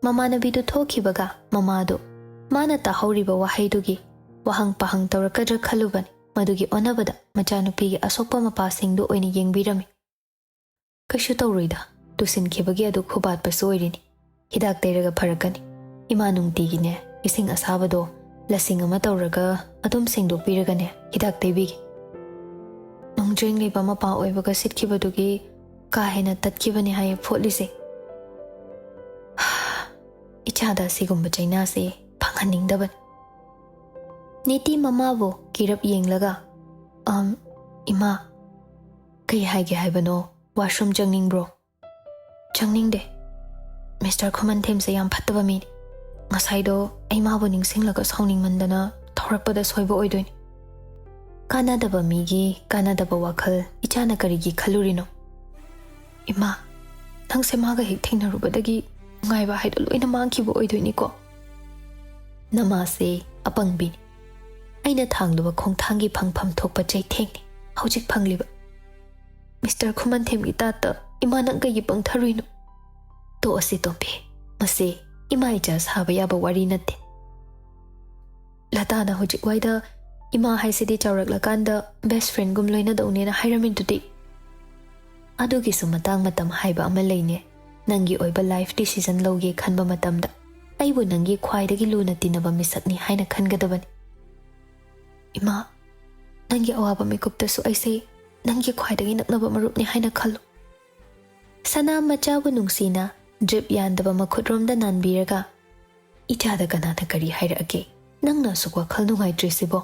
ꯃꯃꯥꯟꯅꯕꯤꯗꯨ ꯊꯣꯛꯈꯤꯕꯒ ꯃꯃꯥꯗꯨ ꯃꯥꯅ ꯇꯥꯍꯧꯔꯤꯕ ꯋꯥꯍꯩꯗꯨꯒꯤ ꯋꯥꯍꯪ ꯄꯥꯍꯪ ꯇꯧꯔꯛꯀꯗ꯭ꯔꯥ ꯈꯜꯂꯨꯕꯅꯤ꯫ ꯃꯗꯨꯒꯤ ꯑꯣꯟꯅꯕꯗ ꯃꯆꯥꯅꯨꯄꯤꯒꯤ ꯑꯁꯣꯛꯄ ꯃꯄꯥꯁꯤꯡꯗꯨ ꯑꯣꯏꯅ ꯌꯦꯡꯕꯤꯔꯝꯃꯤ꯫ "ꯀꯩꯁꯨ ꯇꯧꯔꯣꯏꯗ, ꯇꯨꯁꯤꯟꯈꯤꯕꯒꯤ ꯑꯗꯨ ꯈꯨꯕꯥꯠꯄꯁꯨ ꯑꯣꯏꯔꯤꯅꯤ꯫ ꯍꯤꯗꯥꯛ ꯇꯩꯔꯒ ꯐꯔꯛꯀꯅꯤ꯫ ꯏꯃꯥ ꯅꯨꯡꯇꯤꯒꯤꯅꯦ, ꯏꯁꯤꯡ ꯑꯁꯥꯕꯗꯣ ꯂꯁꯤꯡ ꯑꯃ ꯇꯧꯔꯒ ꯑꯗꯨꯝ ꯁꯦꯡꯗꯣꯛꯄꯤꯔꯒꯅꯦ, ꯍꯤꯗꯥꯛ ꯇꯩꯕꯤꯒꯦ꯫" ꯅꯣꯡꯖ꯭ꯔꯦꯡ ꯂꯩꯕ ꯃꯄꯥ ꯑꯣꯏꯕꯒ ꯁꯤꯠꯈꯤꯕꯗꯨꯒꯤ ꯀꯥ ꯍꯦꯟꯅ ꯇꯠꯈꯤꯕꯅꯦ ꯍꯥꯏꯌꯦ ꯐꯣꯠꯂꯤꯁꯦ꯫ ꯏꯆꯥꯗ ꯑꯁꯤꯒꯨꯝꯕ ꯆꯩꯅꯥꯁꯦ ꯐꯪꯍꯟꯅꯤꯡꯗꯕꯅꯤ꯫ ꯅꯤꯇꯤ ꯃꯃꯥꯕꯨ ꯀꯤꯔꯞ ꯌꯦꯡꯂꯒ, "ꯑꯝ, ꯏꯃꯥ, ꯀꯩ ꯍꯥꯏꯒꯦ ꯍꯥꯏꯕꯅꯣ? ꯋꯥꯁꯔꯨꯝ ꯆꯪꯅꯤꯡꯕ꯭ꯔꯣ?" "ꯆꯪꯅꯤꯡꯗꯦ꯫ ꯃꯤꯁꯇꯔ ꯈꯨꯃꯟꯊꯦꯝꯁꯦ ꯌꯥꯝ ꯐꯠꯇꯕ ꯃꯤꯅꯤ꯫ ꯉꯁꯥꯏꯗꯣ ꯑꯩ ꯃꯥꯕꯨ ꯅꯤꯡꯁꯤꯡꯂꯒ ꯁꯥꯎꯅꯤꯡꯃꯟꯗꯅ ꯊꯧꯔꯛꯄꯗ ꯁꯣꯏꯕ ꯑꯣꯏꯗꯣꯏꯅꯤ꯫" ꯀꯥꯟꯅꯗꯕ ꯃꯤꯒꯤ ꯀꯥꯟꯅꯗꯕ ꯋꯥꯈꯜ ꯏꯆꯥꯅ ꯀꯔꯤꯒꯤ ꯈꯜꯂꯨꯔꯤꯅꯣ? "ꯏꯃꯥ, ꯅꯪꯁꯦ ꯃꯥꯒ ꯍꯦꯛ ꯊꯦꯡꯅꯔꯨꯕꯗꯒꯤ ꯅꯨꯡꯉꯥꯏꯕ ꯍꯥꯏꯗꯣ ꯂꯣꯏꯅ ꯃꯥꯡꯈꯤꯕ ꯑꯣꯏꯗꯣꯏꯅꯤꯀꯣ?" ꯅꯃꯥꯁꯦ ꯑꯄꯪꯕꯤꯅꯤ꯫ ꯑꯩꯅ ꯊꯥꯡꯂꯨꯕ ꯈꯣꯡꯊꯥꯡꯒꯤ ꯐꯪꯐꯝ ꯊꯣꯛꯄ ꯆꯩꯊꯦꯡꯅꯤ ꯍꯧꯖꯤꯛ ꯐꯪꯂꯤꯕ꯫ ꯃꯤꯁꯇꯔ ꯈꯨꯃꯟꯊꯦꯝꯒꯤ ꯇꯥꯠꯇ ꯏꯃꯥ ꯅꯪ ꯀꯩꯒꯤ ꯄꯪꯊꯔꯨꯏꯅꯣ? ꯇꯣꯛꯑꯁꯤ ꯇꯣꯝꯕꯤ, ꯃꯁꯤ ꯏꯃꯥ ꯏꯆꯥ ꯁꯥꯕ ꯌꯥꯕ ꯋꯥꯔꯤ ꯅꯠꯇꯦ꯫ ꯂꯇꯥꯅ ꯍꯧꯖꯤꯛ ꯋꯥꯏꯗ ꯏꯃꯥ ꯍꯥꯏꯁꯤꯗꯤ ꯆꯥꯎꯔꯛꯂꯀꯥꯟꯗ ꯕꯦꯁ ꯐ꯭ꯔꯦꯟꯒꯨꯝ ꯂꯣꯏꯅꯗꯧꯅꯦꯅ ꯍꯥꯏꯔꯝꯃꯤꯗꯨꯗꯤ꯫ ꯑꯗꯨꯒꯤꯁꯨ ꯃꯇꯥꯡ ꯃꯇꯝ ꯍꯥꯏꯕ ꯑꯃ ꯂꯩꯅꯦ꯫ ꯅꯪꯒꯤ ꯑꯣꯏꯕ ꯂꯥꯏꯐ ꯗꯤꯁꯤꯖꯟ ꯂꯧꯒꯦ ꯈꯟꯕ ꯃꯇꯝꯗ ꯑꯩꯕꯨ ꯅꯪꯒꯤ ꯈ꯭ꯋꯥꯏꯗꯒꯤ ꯂꯨꯅ ꯇꯤꯟꯅꯕ ꯃꯤꯁꯛꯅꯤ ꯍꯥꯏꯅ ꯈꯟꯒꯗꯕꯅꯤ꯫ ꯏꯃꯥ, ꯅꯪꯒꯤ ꯑꯋꯥꯕ ꯃꯤꯀꯨꯞꯇꯁꯨ ꯑꯩꯁꯦ ꯅꯪꯒꯤ ꯈ꯭ꯋꯥꯏꯗꯒꯤ ꯅꯛꯅꯕ ꯃꯔꯨꯞꯅꯤ ꯍꯥꯏꯅ ꯈꯜꯂꯨ꯫ ꯁꯅꯥ ꯃꯆꯥꯕꯨ ꯅꯨꯡꯁꯤꯅ ꯗ꯭ꯔꯤꯞ ꯌꯥꯟꯗꯕ ꯃꯈꯨꯠꯔꯣꯝꯗ ꯅꯥꯟꯕꯤꯔꯒ, "ꯏꯆꯥꯗ ꯀꯅꯥꯅ ꯀꯔꯤ ꯍꯥꯏꯔꯛꯑꯒꯦ? ꯅꯪꯅ ꯑꯁꯨꯛ ꯋꯥꯈꯜ ꯅꯨꯡꯉꯥꯏꯇ꯭ꯔꯤꯁꯤꯕꯣ?"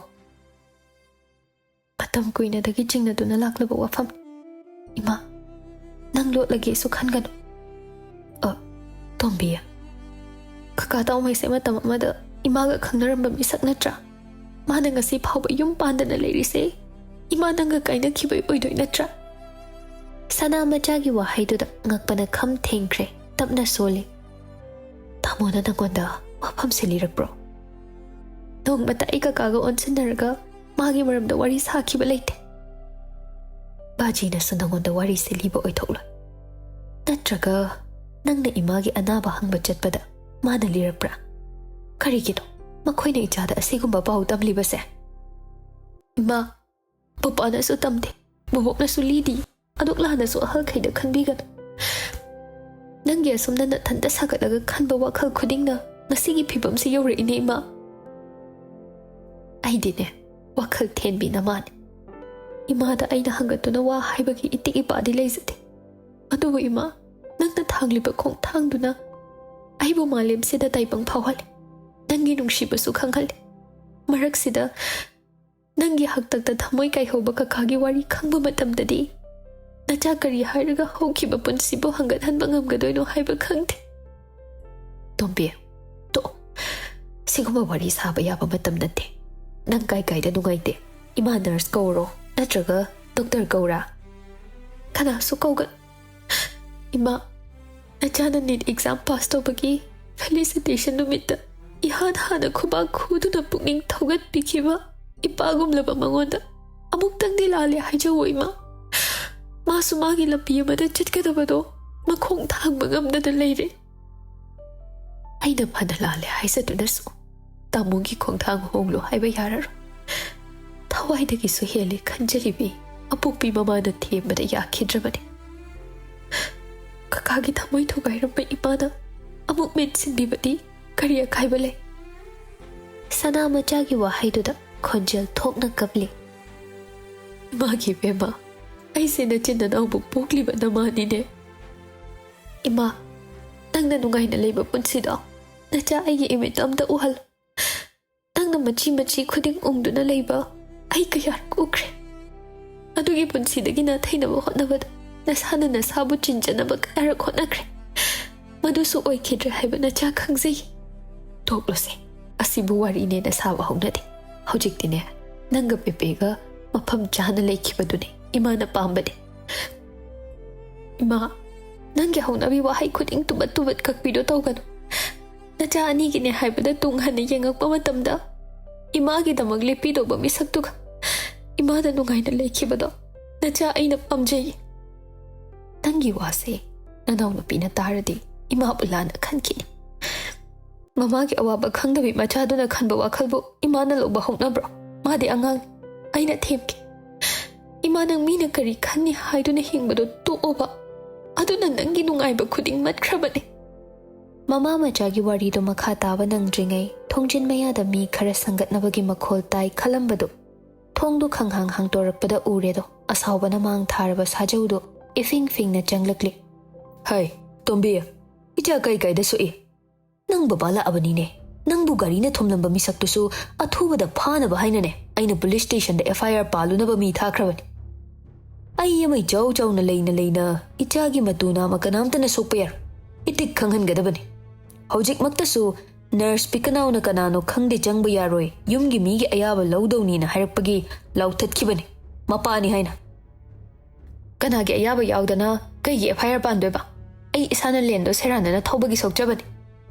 ꯃꯇꯝ ꯀꯨꯏꯅꯗꯒꯤ ꯆꯤꯡꯅꯗꯨꯅ ꯂꯥꯛꯂꯕ ꯋꯥꯐꯝ꯫ ꯏꯃꯥ, ꯅꯪ ꯂꯣꯠꯂꯒꯦꯁꯨ ꯈꯟꯒꯅꯨ꯫ ꯑ, ꯇꯣꯝꯕꯤ, ꯀꯀꯥ ꯇꯥꯎꯃꯩꯁꯦ ꯃꯇꯝ ꯑꯃꯗ ꯏꯃꯥꯒ ꯈꯪꯅꯔꯝꯕ ꯃꯤꯁꯛ ꯅꯠꯇ꯭ꯔꯥ? ꯃꯥꯅ ꯉꯁꯤ ꯐꯥꯎꯕ ꯌꯨꯝ ꯄꯥꯟꯗꯅ ꯂꯩꯔꯤꯁꯦ ꯏꯃꯥ ꯅꯪꯒ ꯀꯥꯏꯅꯈꯤꯕꯩ ꯑꯣꯏꯗꯣꯏ ꯅꯠꯇ꯭ꯔꯥ? ꯁꯅꯥ ꯃꯆꯥꯒꯤ ꯋꯥꯍꯩꯗꯨꯗ ꯉꯛꯄꯅ ꯈꯝ ꯊꯦꯡꯈ꯭ꯔꯦ, ꯇꯞꯅ ꯁꯣꯜꯂꯤ꯫ "ꯇꯥꯃꯣꯅ ꯅꯪꯉꯣꯟꯗ ꯋꯥꯐꯝꯁꯦ ꯂꯤꯔꯛꯄ꯭ꯔꯣ?" "ꯅꯣꯡꯃꯇ ꯑꯩ ꯀꯀꯥꯒ ꯑꯣꯟꯁꯤꯟꯅꯔꯒ ꯃꯥꯒꯤ ꯃꯔꯝꯗ ꯋꯥꯔꯤ ꯁꯥꯈꯤꯕ ꯂꯩꯇꯦ꯫ ꯕꯥꯖꯤꯅꯁꯨ ꯅꯪꯉꯣꯟꯗ ꯋꯥꯔꯤꯁꯦ ꯂꯤꯕ ꯑꯣꯏꯊꯣꯛꯂꯣꯏ꯫ ꯅꯠꯇ꯭ꯔꯒ ꯅꯪꯅ ꯏꯃꯥꯒꯤ ꯑꯅꯥꯕ ꯍꯪꯕ ꯆꯠꯄꯗ ꯃꯥꯅ ꯂꯤꯔꯛꯄ꯭ꯔꯥ? ꯀꯔꯤꯒꯤꯅꯣ ꯃꯈꯣꯏꯅ ꯏꯆꯥꯗ ꯑꯁꯤꯒꯨꯝꯕ ꯄꯥꯎ ꯇꯝꯂꯤꯕꯁꯦ?" "ꯏꯃꯥ, ꯄꯄꯥꯅꯁꯨ ꯇꯝꯗꯦ, ꯕꯣꯕꯣꯛꯅꯁꯨ ꯂꯤꯗꯤ꯫ ꯑꯗꯨꯛ ꯂꯥꯟꯅꯁꯨ ꯑꯍꯜꯈꯩꯗ ꯈꯟꯕꯤꯒꯅꯨ꯫ ꯅꯪꯒꯤ ꯑꯁꯨꯝꯅ ꯅꯊꯟꯇ ꯁꯥꯒꯠꯂꯒ ꯈꯟꯕ ꯋꯥꯈꯜ ꯈꯨꯗꯤꯡꯅ ꯉꯁꯤꯒꯤ ꯐꯤꯕꯝꯁꯤ ꯌꯧꯔꯛꯏꯅꯦ, ꯏꯃꯥ꯫ ꯑꯩꯗꯤꯅꯦ, ꯋꯥꯈꯜ ꯊꯦꯟꯕꯤ ꯅꯃꯥꯅꯦ꯫ ꯏꯃꯥꯗ ꯑꯩꯅ ꯍꯪꯒꯠꯇꯨꯅ ꯋꯥ ꯍꯥꯏꯕꯒꯤ ꯏꯇꯤꯛ ꯏꯄꯥꯗꯤ ꯂꯩꯖꯗꯦ꯫ ꯑꯗꯨꯕꯨ ꯏꯃꯥ, ꯅꯪꯅ ꯊꯥꯡꯂꯤꯕ ꯈꯣꯡꯊꯥꯡꯗꯨꯅ ꯑꯩꯕꯨ ꯃꯥꯂꯦꯝꯁꯤꯗ ꯇꯥꯏꯕꯪ ꯐꯥꯎꯍꯜꯂꯦ꯫ ꯅꯪꯒꯤ ꯅꯨꯡꯁꯤꯕꯁꯨ ꯈꯪꯍꯜꯂꯦ꯫ ꯃꯔꯛꯁꯤꯗ ꯅꯪꯒꯤ ꯍꯥꯛꯇꯛꯇ ꯊꯃꯣꯏ ꯀꯥꯏꯍꯧꯕ ꯀꯀꯥꯒꯤ ꯋꯥꯔꯤ ꯈꯪꯕ ꯃꯇꯝꯗꯗꯤ, ꯅꯆꯥ ꯀꯔꯤ ꯍꯥꯏꯔꯒ ꯍꯧꯈꯤꯕ ꯄꯨꯟꯁꯤꯕꯨ ꯍꯪꯒꯠꯍꯟꯕ ꯉꯝꯒꯗꯣꯏꯅꯣ ꯍꯥꯏꯕ ꯈꯪꯗꯦ꯫" "ꯇꯣꯝꯕꯤ, ꯇꯣꯛꯑꯣ꯫ ꯁꯤꯒꯨꯝꯕ ꯋꯥꯔꯤ ꯁꯥꯕ ꯌꯥꯕ ꯃꯇꯝ ꯅꯠꯇꯦ꯫ ꯅꯪ ꯀꯥꯏ ꯀꯥꯏꯗ ꯅꯨꯡꯉꯥꯏꯇꯦ? ꯏꯃꯥ ꯅꯔꯁ ꯀꯧꯔꯣ, ꯅꯠꯇ꯭ꯔꯒ ꯗꯣꯛꯇꯔ ꯀꯧꯔꯥ?" "ꯀꯅꯥꯁꯨ ꯀꯧꯒꯅꯨ꯫ ꯏꯃꯥ, ꯅꯆꯥꯅ ꯅꯤꯠ ꯑꯦꯛꯖꯥꯝ ꯄꯥꯁ ꯇꯧꯕꯒꯤ ꯐꯦꯂꯤꯁꯤꯇꯦꯁꯟ ꯅꯨꯃꯤꯠꯇ ꯏꯍꯥꯟ ꯍꯥꯟꯅ ꯈꯨꯕꯥꯛ ꯈꯨꯗꯨꯅ ꯄꯨꯛꯅꯤꯡ ꯊꯧꯒꯠꯄꯤꯈꯤꯕ ꯏꯄꯥꯒꯨꯝꯂꯕ ꯃꯉꯣꯟꯗ ꯑꯃꯨꯛꯇꯪꯗꯤ ꯂꯥꯜꯂꯦ ꯍꯥꯏꯖꯧꯑꯣ, ꯏꯃꯥ꯫ ꯃꯥꯁꯨ ꯃꯥꯒꯤ ꯂꯝꯕꯤ ꯑꯃꯗ ꯆꯠꯀꯗꯕꯗꯣ ꯃꯈꯣꯡ ꯊꯥꯡꯕ ꯉꯝꯗꯅ ꯂꯩꯔꯦ꯫ ꯑꯩꯅ ꯐꯅ ꯂꯥꯜꯂꯦ ꯍꯥꯏꯖꯗꯨꯅꯁꯨ ꯇꯥꯃꯣꯒꯤ ꯈꯣꯡꯊꯥꯡ ꯍꯣꯡꯂꯨ ꯍꯥꯏꯕ ꯌꯥꯔꯔꯣꯏ꯫ ꯊꯋꯥꯏꯗꯒꯤꯁꯨ ꯍꯦꯜꯂꯦ ꯈꯟꯖꯔꯤꯕꯤ ꯑꯄꯣꯛꯄꯤ ꯃꯃꯥꯅ ꯊꯦꯝꯕꯗ ꯌꯥꯈꯤꯗ꯭ꯔꯕꯅꯤ꯫ ꯀꯀꯥꯒꯤ ꯊꯃꯣꯏ ꯊꯨꯒꯥꯏꯔꯝꯕ ꯏꯃꯥꯅ ꯑꯃꯨꯛ ꯃꯦꯟꯁꯤꯟꯕꯤꯕꯗꯤ ꯀꯔꯤ ꯑꯀꯥꯏꯕ ꯂꯩ? ꯁꯅꯥ ꯃꯆꯥꯒꯤ ꯋꯥꯍꯩꯗꯨꯗ ꯈꯣꯟꯖꯦꯜ ꯊꯣꯛꯅ ꯀꯞꯂꯤ꯫ ꯏꯃꯥꯒꯤ ꯏꯕꯦꯝꯃ, ꯑꯩꯁꯦ ꯅꯆꯤꯟ ꯅꯅꯥꯎꯕꯨ ꯄꯣꯛꯂꯤꯕ ꯅꯃꯥꯅꯤꯅꯦ꯫ ꯏꯃꯥ, ꯅꯪꯅ ꯅꯨꯡꯉꯥꯏꯅ ꯂꯩꯕ ꯄꯨꯟꯁꯤꯗꯣ ꯅꯆꯥ ꯑꯩꯒꯤ ꯏꯃꯤꯠꯇ ꯑꯝꯇ ꯎꯍꯜꯂꯨ꯫ ꯅꯪꯅ ꯃꯆꯤ ꯃꯆꯤ ꯈꯨꯗꯤꯡ ꯎꯪꯗꯨꯅ ꯂꯩꯕ ꯑꯩ ꯀꯌꯥꯔꯛ ꯎꯈ꯭ꯔꯦ꯫ ꯑꯗꯨꯒꯤ ꯄꯨꯟꯁꯤꯗꯒꯤ ꯅꯥꯊꯩꯅꯕ ꯍꯣꯠꯅꯕꯗ ꯅꯁꯥꯅ ꯅꯁꯥꯕꯨ ꯆꯤꯟꯖꯅꯕ ꯀꯌꯥꯔꯛ ꯍꯣꯠꯅꯈ꯭ꯔꯦ꯫ ꯃꯗꯨꯁꯨ ꯑꯣꯏꯈꯤꯗ꯭ꯔꯦ ꯍꯥꯏꯕ ꯅꯆꯥ ꯈꯪꯖꯩ꯫ ꯇꯣꯛꯂꯣꯁꯦ, ꯑꯁꯤꯕꯨ ꯋꯥꯔꯤꯅꯦꯅ ꯁꯥꯕ ꯍꯧꯅꯗꯦ꯫ ꯍꯧꯖꯤꯛꯇꯤꯅꯦ, ꯅꯪꯒ ꯄꯦꯄꯦꯒ ꯃꯐꯝ ꯆꯥꯅ ꯂꯩꯈꯤꯕꯗꯨꯅꯦ ꯏꯃꯥꯅ ꯄꯥꯝꯕꯗꯤ꯫ ꯏꯃꯥ, ꯅꯪꯒꯤ ꯍꯧꯅꯕꯤ ꯋꯥꯍꯩ ꯈꯨꯗꯤꯡ ꯇꯨꯕꯠ ꯇꯨꯕꯠ ꯀꯛꯄꯤꯗꯣ ꯇꯧꯒꯅꯨ꯫ ꯅꯆꯥ ꯑꯅꯤꯒꯤꯅꯦ ꯍꯥꯏꯕꯗ ꯇꯨꯡ ꯍꯟꯅ ꯌꯦꯡꯉꯛꯄ ꯃꯇꯝꯗ ꯏꯃꯥꯒꯤꯗꯃꯛ ꯂꯦꯞꯄꯤꯗꯧꯕ ꯃꯤꯁꯛꯇꯨꯒ ꯏꯃꯥꯅ ꯅꯨꯡꯉꯥꯏꯅ ꯂꯩꯈꯤꯕꯗꯣ ꯅꯆꯥ ꯑꯩꯅ ꯄꯥꯝꯖꯩ꯫ ꯅꯪꯒꯤ ꯋꯥꯁꯦ ꯅꯅꯥꯎꯅꯨꯄꯤꯅ ꯇꯥꯔꯗꯤ ꯏꯃꯥꯕꯨ ꯂꯥꯟꯅ ꯈꯟꯈꯤꯅꯤ꯫ ꯃꯃꯥꯒꯤ ꯑꯋꯥꯕ ꯈꯪꯗꯕꯤ ꯃꯆꯥꯗꯨꯅ ꯈꯟꯕ ꯋꯥꯈꯜꯕꯨ ꯏꯃꯥꯅ ꯂꯧꯕ ꯍꯧꯅꯕ꯭ꯔꯣ? ꯃꯥꯗꯤ ꯑꯉꯥꯡ, ꯑꯩꯅ ꯊꯦꯝꯒꯦ꯫ ꯏꯃꯥ, ꯅꯪ ꯃꯤꯅ ꯀꯔꯤ ꯈꯟꯅꯤ ꯍꯥꯏꯗꯨꯅ ꯍꯤꯡꯕꯗꯣ ꯇꯣꯛꯑꯣꯕ꯫ ꯑꯗꯨꯅ ꯅꯪꯒꯤ ꯅꯨꯡꯉꯥꯏꯕ ꯈꯨꯗꯤꯡ ꯃꯠꯈ꯭ꯔꯕꯅꯤ꯫ ꯃꯃꯥ ꯃꯆꯥꯒꯤ ꯋꯥꯔꯤꯗꯣ ꯃꯈꯥ ꯇꯥꯕ ꯅꯪꯗ꯭ꯔꯤꯉꯩ ꯊꯣꯡꯖꯤꯟ ꯃꯌꯥꯗ ꯃꯤ ꯈꯔ ꯁꯪꯒꯠꯅꯕꯒꯤ ꯃꯈꯣꯜ ꯇꯥꯏ ꯈꯜꯂꯝꯕꯗꯨ ꯊꯣꯡꯗꯨ ꯈꯪꯍꯥꯡ ꯍꯥꯡꯇꯣꯔꯛꯄꯗ ꯎꯔꯦꯗꯣ ꯑꯁꯥꯎꯕꯅ ꯃꯥꯡ ꯊꯥꯔꯕ ꯁꯥꯖꯧꯗꯣ ꯏꯐꯤꯡ ꯐꯤꯡꯅ ꯆꯪꯂꯛꯂꯤ꯫ ꯍꯩ, ꯇꯣꯝꯕꯤ, ꯏꯆꯥ ꯀꯩ ꯀꯩꯗ ꯁꯣꯛꯏ? ꯅꯪ ꯕꯕꯥ ꯂꯥꯛꯑꯕꯅꯤꯅꯦ꯫ ꯅꯪꯕꯨ ꯒꯥꯔꯤꯅ ꯊꯣꯝꯂꯝꯕ ꯃꯤꯁꯛꯇꯨꯁꯨ ꯑꯊꯨꯕꯗ ꯐꯥꯅꯕ ꯍꯥꯏꯅꯅꯦ ꯑꯩꯅ ꯄꯨꯂꯤꯁ ꯁ꯭ꯇꯦꯁꯟꯗ ꯑꯦꯐ ꯑꯥꯏ ꯑꯥꯔ ꯄꯥꯜꯂꯨꯅꯕ ꯃꯤ ꯊꯥꯈ꯭ꯔꯕꯅꯤ꯫ ꯑꯩ ꯑꯃ ꯏꯆꯥꯎ ꯆꯥꯎꯅ ꯂꯩꯅ ꯂꯩꯅ ꯏꯆꯥꯒꯤ ꯃꯇꯨ ꯅꯥꯝꯃ ꯀꯅꯥꯝꯇꯅ ꯁꯣꯛꯄ ꯌꯥꯔꯣꯏ꯫ ꯏꯇꯤꯛ ꯈꯪꯍꯟꯒꯗꯕꯅꯤ꯫ ꯍꯧꯖꯤꯛꯃꯛꯇꯁꯨ ꯅꯔꯁ ꯄꯤꯀꯅꯥꯎꯅ ꯀꯅꯥꯅꯣ ꯈꯪꯗꯦ ꯆꯪꯕ ꯌꯥꯔꯣꯏ, ꯌꯨꯝꯒꯤ ꯃꯤꯒꯤ ꯑꯌꯥꯕ ꯂꯧꯗꯧꯅꯤꯅ ꯍꯥꯏꯔꯛꯄꯒꯤ ꯂꯥꯎꯊꯠꯈꯤꯕꯅꯤ꯫ ꯃꯄꯥꯅꯤ ꯍꯥꯏꯅ꯫ ꯀꯅꯥꯒꯤ ꯑꯌꯥꯕ ꯌꯥꯎꯗꯅ ꯀꯩꯒꯤ ꯑꯦꯐ ꯑꯥꯏ ꯑꯥꯔ ꯄꯥꯟꯗꯣꯏꯕ? ꯑꯩ ꯏꯁꯥꯅ ꯂꯦꯟꯗꯣ ꯁꯦꯔꯥꯟꯅꯅ ꯊꯧꯕꯒꯤ ꯁꯣꯛꯆꯕꯅꯤ꯫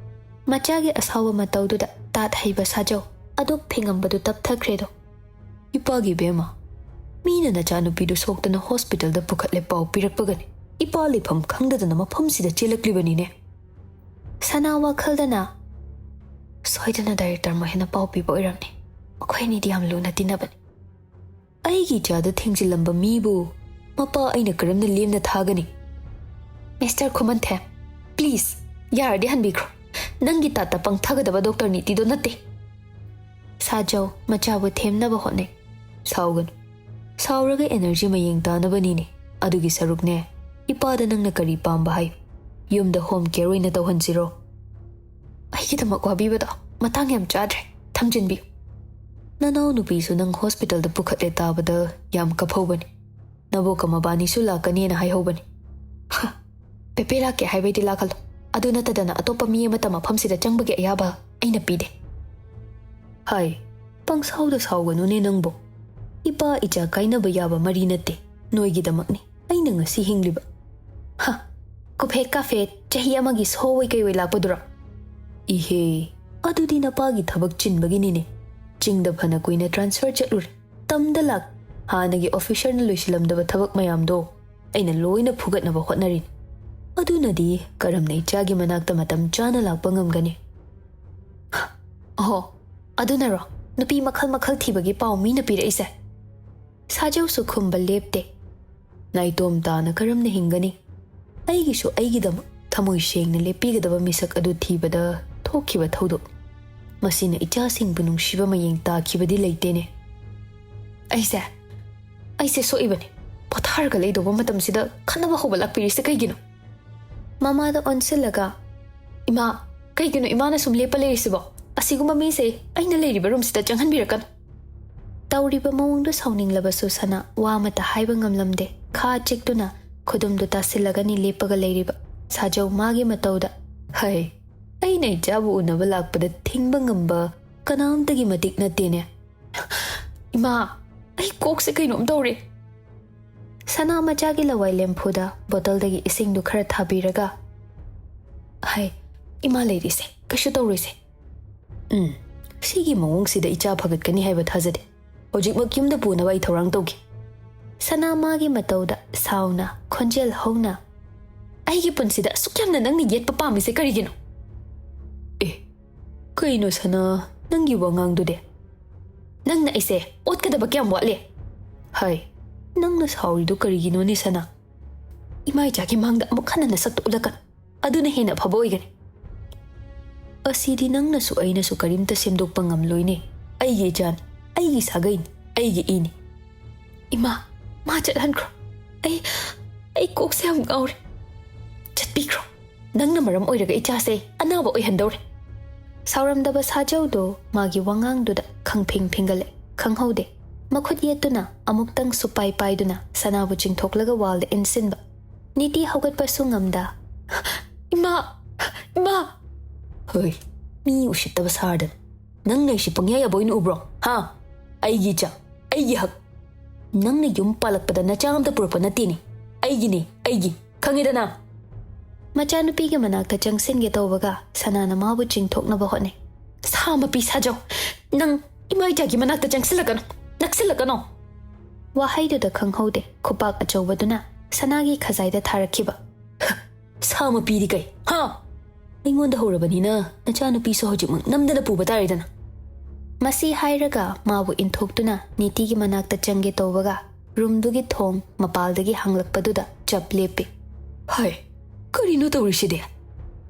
ꯃꯆꯥꯒꯤ ꯑꯁꯥꯎꯕ ꯃꯇꯧꯗꯨꯗ ꯇꯥꯠ ꯍꯩꯕ ꯁꯥꯖꯧ ꯑꯗꯨꯛ ꯐꯤꯡꯉꯝꯕꯗꯨ ꯇꯞꯊꯈ꯭ꯔꯦꯗꯣ꯫ "ꯏꯄꯥꯒꯤ ꯏꯕꯦꯝꯃ, ꯃꯤꯅ ꯅꯆꯥꯅꯨꯄꯤꯗꯨ ꯁꯣꯛꯇꯅ ꯍꯣꯁꯄꯤꯇꯥꯜꯗ ꯄꯨꯈꯠꯂꯦ ꯄꯥꯎ ꯄꯤꯔꯛꯄꯒꯅꯤ ꯏꯄꯥ ꯂꯩꯐꯝ ꯈꯪꯗꯗꯅ ꯃꯐꯝꯁꯤꯗ ꯆꯦꯜꯂꯛꯂꯤꯕꯅꯤꯅꯦ꯫" ꯁꯅꯥ ꯋꯥꯈꯜꯗꯅ, "ꯁꯣꯏꯗꯅ ꯗꯥꯏꯔꯦꯛꯇꯔ ꯃꯣꯍꯦꯟꯅ ꯄꯥꯎ ꯄꯤꯕ ꯑꯣꯏꯔꯝꯅꯤ꯫ ꯃꯈꯣꯏ ꯑꯅꯤꯗꯤ ꯌꯥꯝ ꯂꯨꯅ ꯇꯤꯟꯅꯕꯅꯤ꯫ ꯑꯩꯒꯤ ꯏꯆꯥꯗ ꯊꯦꯡꯖꯤꯜꯂꯝꯕ ꯃꯤꯕꯨ ꯃꯄꯥ ꯑꯩꯅ ꯀꯔꯝꯅ ꯂꯦꯝꯅ ꯊꯥꯒꯅꯤ?" "ꯃꯤꯁꯇꯔ ꯈꯨꯃꯟꯊꯦꯝ, ꯄ꯭ꯂꯤꯖ, ꯌꯥꯔꯗꯤ ꯍꯟꯕꯤꯈ꯭ꯔꯣ꯫ ꯅꯪꯒꯤ ꯇꯥꯠꯇ ꯄꯪꯊꯒꯗꯕ ꯗꯣꯛꯇꯔ ꯅꯤꯇꯤꯗꯣ ꯅꯠꯇꯦ꯫" ꯁꯥꯖꯧ ꯃꯆꯥꯕꯨ ꯊꯦꯝꯅꯕ ꯍꯣꯠꯅꯩ꯫ "ꯁꯥꯎꯒꯅꯨ꯫ ꯁꯥꯎꯔꯒ ꯑꯦꯅꯔꯖꯤ ꯃꯌꯦꯡ ꯇꯥꯅꯕꯅꯤꯅꯦ꯫ ꯑꯗꯨꯒꯤ ꯁꯔꯨꯛꯅꯦ, ꯏꯄꯥꯗ ꯅꯪꯅ ꯀꯔꯤ ꯄꯥꯝꯕ ꯍꯥꯏꯌꯨ꯫ ꯌꯨꯝꯗ ꯍꯣꯝ ꯀꯦꯌꯔ ꯑꯣꯏꯅ ꯇꯧꯍꯟꯁꯤꯔꯣ?" "ꯑꯩꯒꯤꯗꯃꯛ ꯋꯥꯕꯤꯕꯗꯣ ꯃꯇꯥꯡ ꯌꯥꯝ ꯆꯥꯗ꯭ꯔꯦ꯫ ꯊꯝꯖꯤꯟꯕꯤꯌꯨ꯫ ꯅꯅꯥꯎ ꯅꯨꯄꯤꯁꯨ ꯅꯪ ꯍꯣꯁꯄꯤꯇꯥꯜꯗ ꯄꯨꯈꯠꯂꯦ ꯇꯥꯕꯗ ꯌꯥꯝ ꯀꯞꯍꯧꯕꯅꯤ꯫ ꯅꯕꯣꯛꯀ ꯃꯕꯥꯅꯤꯁꯨ ꯂꯥꯛꯀꯅꯤꯅ ꯍꯥꯏꯍꯧꯕꯅꯤ꯫" "ꯍ, ꯄꯦꯄꯦ ꯂꯥꯛꯀꯦ ꯍꯥꯏꯕꯩꯗꯤ ꯂꯥꯛꯍꯜꯂꯣ꯫ ꯑꯗꯨ ꯅꯠꯇꯗꯅ ꯑꯇꯣꯞꯄ ꯃꯤ ꯑꯃꯠꯇ ꯃꯐꯝꯁꯤꯗ ꯆꯪꯕꯒꯤ ꯑꯌꯥꯕ ꯑꯩꯅ ꯄꯤꯗꯦ꯫" "ꯍꯥꯏ, ꯄꯪꯁꯥꯎꯗ ꯁꯥꯎꯒꯅꯨꯅꯦ ꯅꯪꯕꯨ꯫ ꯏꯄꯥ ꯏꯆꯥ ꯀꯥꯏꯅꯕ ꯌꯥꯕ ꯃꯔꯤ ꯅꯠꯇꯦ꯫ ꯅꯣꯏꯒꯤꯗꯃꯛꯅꯤ ꯑꯩꯅ ꯉꯁꯤ ꯍꯤꯡꯂꯤꯕ꯫" "ꯍ, ꯀꯨꯐꯦꯠ ꯀꯥꯐꯦꯠ ꯆꯍꯤ ꯑꯃꯒꯤ ꯁꯣꯋꯣꯏ ꯀꯩꯋꯣꯏ ꯂꯥꯛꯄꯗꯨꯔꯣ?" "ꯏꯍꯦ, ꯑꯗꯨꯗꯤ ꯅꯄꯥꯒꯤ ꯊꯕꯛ ꯆꯤꯟꯕꯒꯤꯅꯤꯅꯦ꯫ ꯆꯤꯡꯗ ꯐꯅ ꯀꯨꯏꯅ ꯇ꯭ꯔꯥꯟꯁꯐꯔ ꯆꯠꯂꯨꯔꯦ, ꯇꯝꯗ ꯂꯥꯛ, ꯍꯥꯟꯅꯒꯤ ꯑꯣꯐꯤꯁꯔꯅ ꯂꯣꯏꯁꯤꯜꯂꯝꯗꯕ ꯊꯕꯛ ꯃꯌꯥꯝꯗꯣ ꯑꯩꯅ ꯂꯣꯏꯅ ꯐꯨꯒꯠꯅꯕ ꯍꯣꯠꯅꯔꯤꯅꯤ꯫ ꯑꯗꯨꯅꯗꯤ ꯀꯔꯝꯅ ꯏꯆꯥꯒꯤ ꯃꯅꯥꯛꯇ ꯃꯇꯝ ꯆꯥꯅ ꯂꯥꯛꯄ ꯉꯝꯒꯅꯤ?" "ꯑꯍꯣ, ꯑꯗꯨꯅꯔꯣ ꯅꯨꯄꯤ ꯃꯈꯜ ꯃꯈꯜ ꯊꯤꯕꯒꯤ ꯄꯥꯎ ꯃꯤꯅ ꯄꯤꯔꯛꯏꯁꯦ?" ꯁꯥꯖꯧꯁꯨ ꯈꯨꯝꯕ ꯂꯦꯞꯇꯦ꯫ "ꯅꯥꯏꯇꯣꯝ ꯇꯥꯅ ꯀꯔꯝꯅ ꯍꯤꯡꯒꯅꯤ? ꯑꯩꯒꯤꯁꯨ ꯑꯩꯒꯤꯗꯃꯛ ꯊꯃꯣꯏ ꯁꯦꯡꯅ ꯂꯦꯞꯄꯤꯒꯗꯕ ꯃꯤꯁꯛ ꯑꯗꯨ ꯊꯤꯕꯗ ꯊꯣꯛꯈꯤꯕ ꯊꯧꯗꯣꯛ꯫ ꯃꯁꯤꯅ ꯏꯆꯥꯁꯤꯡꯕꯨ ꯅꯨꯡꯁꯤꯕ ꯃꯌꯦꯡ ꯇꯥꯈꯤꯕꯗꯤ ꯂꯩꯇꯦꯅꯦ꯫ ꯑꯩꯁꯦ, ꯑꯩꯁꯦ ꯁꯣꯛꯏꯕꯅꯤ꯫ ꯄꯣꯊꯥꯔꯒ ꯂꯩꯗꯧꯕ ꯃꯇꯝꯁꯤꯗ ꯈꯠꯅꯕ ꯍꯧꯕ ꯂꯥꯛꯄꯤꯔꯤꯁꯦ ꯀꯩꯒꯤꯅꯣ?" ꯃꯃꯥꯗ ꯑꯣꯟꯁꯤꯜꯂꯒ, "ꯏꯃꯥ, ꯀꯩꯒꯤꯅꯣ ꯏꯃꯥꯅ ꯁꯨꯝ ꯂꯦꯞꯄ ꯂꯩꯔꯤꯁꯤꯕꯣ? ꯑꯁꯤꯒꯨꯝꯕ ꯃꯤꯁꯦ ꯑꯩꯅ ꯂꯩꯔꯤꯕ ꯔꯨꯝꯁꯤꯗ ꯆꯪꯍꯟꯕꯤꯔꯛꯀꯅꯨ꯫" ꯇꯧꯔꯤꯕ ꯃꯑꯣꯡꯗꯨ ꯁꯥꯎꯅꯤꯡꯂꯕꯁꯨ ꯁꯅꯥ ꯋꯥ ꯑꯃꯠꯇ ꯍꯥꯏꯕ ꯉꯝꯂꯝꯗꯦ꯫ ꯈꯥ ꯆꯤꯛꯇꯨꯅ ꯈꯨꯗꯨꯝꯗꯨ ꯇꯥꯁꯤꯜꯂꯒꯅꯤ ꯂꯦꯞꯄꯒ ꯂꯩꯔꯤꯕ꯫ ꯁꯥꯖꯧ ꯃꯥꯒꯤ ꯃꯇꯧꯗ, "ꯍꯩ, ꯑꯩꯅ ꯏꯆꯥꯕꯨ ꯎꯅꯕ ꯂꯥꯛꯄꯗ ꯊꯤꯡꯕ ꯉꯝꯕ ꯀꯅꯥꯝꯇꯒꯤ ꯃꯇꯤꯛ ꯅꯠꯇꯦꯅꯦ꯫ ꯏꯃꯥ, ꯑꯩ ꯀꯣꯛꯁꯦ ꯀꯩꯅꯣꯝ ꯇꯧꯔꯦ꯫" ꯁꯅꯥ ꯃꯆꯥꯒꯤ ꯂꯋꯥꯏ ꯂꯦꯝꯐꯨꯗ ꯕꯣꯇꯜꯗꯒꯤ ꯏꯁꯤꯡꯗꯨ ꯈꯔ ꯊꯥꯕꯤꯔꯒ, "ꯍꯩ, ꯏꯃꯥ ꯂꯩꯔꯤꯁꯦ, ꯀꯩꯁꯨ ꯇꯧꯔꯣꯏꯁꯦ꯫ ꯎꯝ, ꯁꯤꯒꯤ ꯃꯑꯣꯡꯁꯤꯗ ꯏꯆꯥ ꯐꯒꯠꯀꯅꯤ ꯍꯥꯏꯕ ꯊꯥꯖꯗꯦ꯫ ꯍꯧꯖꯤꯛꯃꯛ ꯌꯨꯝꯗ ꯄꯨꯅꯕ ꯑꯩ ꯊꯧꯔꯥꯡ ꯇꯧꯒꯦ꯫ ꯁꯅꯥ ꯃꯥꯒꯤ ꯃꯇꯧꯗ ꯁꯥꯎꯅ, ꯈꯣꯟꯖꯦꯜ ꯍꯧꯅ, "ꯑꯩꯒꯤ ꯄꯨꯟꯁꯤꯗ ꯑꯁꯨꯛ ꯌꯥꯝꯅ ꯅꯪꯅ ꯌꯦꯠꯄ ꯄꯥꯝꯃꯤꯁꯦ ꯀꯔꯤꯒꯤꯅꯣ?" "ꯑꯦ, ꯀꯩꯅꯣ ꯁꯅꯥ, ꯅꯪꯒꯤ ꯋꯥꯉꯥꯡꯗꯨꯗꯤ?" "ꯅꯪꯅ ꯑꯩꯁꯦ ꯑꯣꯠꯀꯗꯕ ꯀꯌꯥꯝ ꯋꯥꯠꯂꯤ?" "ꯍꯥꯏ, ꯅꯪꯅ ꯁꯥꯎꯔꯤꯗꯨ ꯀꯔꯤꯒꯤꯅꯣꯅꯦ ꯁꯅꯥ? ꯏꯃꯥ ꯏꯆꯥꯒꯤ ꯃꯥꯡꯗ ꯑꯃꯨꯛ ꯍꯟꯅ ꯅꯁꯛꯇꯨ ꯎꯠꯂꯛꯀꯅꯨ꯫ ꯑꯗꯨꯅ ꯍꯦꯟꯅ ꯑꯐꯕ ꯑꯣꯏꯒꯅꯤ꯫" "ꯑꯁꯤꯗꯤ ꯅꯪꯅꯁꯨ ꯑꯩꯅꯁꯨ ꯀꯔꯤꯝꯇ ꯁꯦꯝꯗꯣꯛꯄ ꯉꯝꯂꯣꯏꯅꯦ꯫ ꯑꯩꯒꯤ ꯏꯆꯥꯅꯤ, ꯑꯩꯒꯤ ꯁꯥꯒꯩꯅꯤ, ꯑꯩꯒꯤ ꯏꯅꯤ꯫" "ꯏꯃꯥ, ꯃꯥ ꯆꯠꯍꯟꯈ꯭ꯔꯣ꯫ ꯑꯩ, ꯑꯩ ꯀꯣꯛꯁꯦ ꯌꯥꯝ ꯉꯥꯎꯔꯦ꯫ ꯆꯠꯄꯤꯈ꯭ꯔꯣ꯫ ꯅꯪꯅ ꯃꯔꯝ ꯑꯣꯏꯔꯒ ꯏꯆꯥꯁꯦ ꯑꯅꯥꯕ ꯑꯣꯏꯍꯟꯗꯧꯔꯦ꯫" ꯁꯥꯎꯔꯝꯗꯕ ꯁꯥꯖꯧꯗꯣ ꯃꯥꯒꯤ ꯋꯥꯉꯥꯡꯗꯨꯗ ꯈꯪꯐꯤꯡ ꯐꯤꯡꯒꯠꯂꯦ꯫ ꯈꯪꯍꯧꯗꯦ꯫ ꯃꯈꯨꯠ ꯌꯦꯠꯇꯨꯅ ꯑꯃꯨꯛꯇꯪ ꯁꯨꯄꯥꯏ ꯄꯥꯏꯗꯨꯅ ꯁꯅꯥꯕꯨ ꯆꯤꯡꯊꯣꯛꯂꯒ ꯋꯥꯜꯗ ꯏꯟꯁꯤꯟꯕ꯫ ꯅꯤꯇꯤ ꯍꯧꯒꯠꯄꯁꯨ ꯉꯝꯗ, "ꯏꯃꯥ! ꯏꯃꯥ!" "ꯍꯣꯏ, ꯃꯤ ꯎꯁꯤꯠꯇꯕ ꯁꯥꯔꯗꯅ꯫ ꯅꯪꯅ ꯑꯩꯁꯤ ꯄꯪꯌꯥ ꯌꯥꯕ ꯑꯣꯏꯅ ꯎꯕ꯭ꯔꯣ? ꯍꯥ? ꯑꯩꯒꯤ ꯏꯆꯥ, ꯑꯩꯒꯤ ꯍꯛ꯫ ꯅꯪꯅ ꯌꯨꯝ ꯄꯥꯜꯂꯛꯄꯗ ꯅꯆꯥ ꯑꯝꯇ ꯄꯨꯔꯛꯄ ꯅꯠꯇꯦꯅꯦ꯫ ꯑꯩꯒꯤꯅꯦ, ꯑꯩꯒꯤ꯫ ꯈꯪꯉꯦꯗꯅ?" ꯃꯆꯥꯅꯨꯄꯤꯒꯤ ꯃꯅꯥꯛꯇ ꯆꯪꯁꯤꯟꯒꯦ ꯇꯧꯕꯒ ꯁꯅꯥꯅ ꯃꯥꯕꯨ ꯆꯤꯡꯊꯣꯛꯅꯕ ꯍꯣꯠꯅꯩ꯫ "ꯁꯥ ꯃꯄꯤ ꯁꯥꯖꯧ! ꯅꯪ ꯏꯃꯥ ꯏꯆꯥꯒꯤ ꯃꯅꯥꯛꯇ ꯆꯪꯁꯤꯜꯂꯛꯀꯅꯨ! ꯅꯛꯁꯤꯜꯂꯛꯀꯅꯨ!" ꯋꯥꯍꯩꯗꯨꯗ ꯈꯪꯍꯧꯗꯦ, ꯈꯨꯄꯥꯛ ꯑꯆꯧꯕꯗꯨꯅ ꯁꯅꯥꯒꯤ ꯈꯖꯥꯏꯗ ꯊꯥꯔꯛꯈꯤꯕ꯫ "ꯁꯥ ꯃꯄꯤꯗꯤ ꯀꯩ? ꯍꯥ? ꯑꯩꯉꯣꯟꯗ ꯍꯧꯔꯕꯅꯤꯅ ꯅꯆꯥꯅꯨꯄꯤꯁꯨ ꯍꯧꯖꯤꯛꯃꯛ ꯅꯝꯗꯅ ꯄꯨꯕ ꯇꯥꯔꯦꯗꯅ꯫" ꯃꯁꯤ ꯍꯥꯏꯔꯒ ꯃꯥꯕꯨ ꯏꯟꯊꯣꯛꯇꯨꯅ ꯅꯤꯇꯤꯒꯤ ꯃꯅꯥꯛꯇ ꯆꯪꯒꯦ ꯇꯧꯕꯒ ꯔꯨꯝꯗꯨꯒꯤ ꯊꯣꯡ ꯃꯄꯥꯜꯗꯒꯤ ꯍꯥꯡꯂꯛꯄꯗꯨꯗ ꯆꯞ ꯂꯦꯞꯄꯤ꯫ "ꯍꯥꯏ, ꯀꯔꯤꯅꯣ ꯇꯧꯔꯤꯁꯤꯗꯤ?"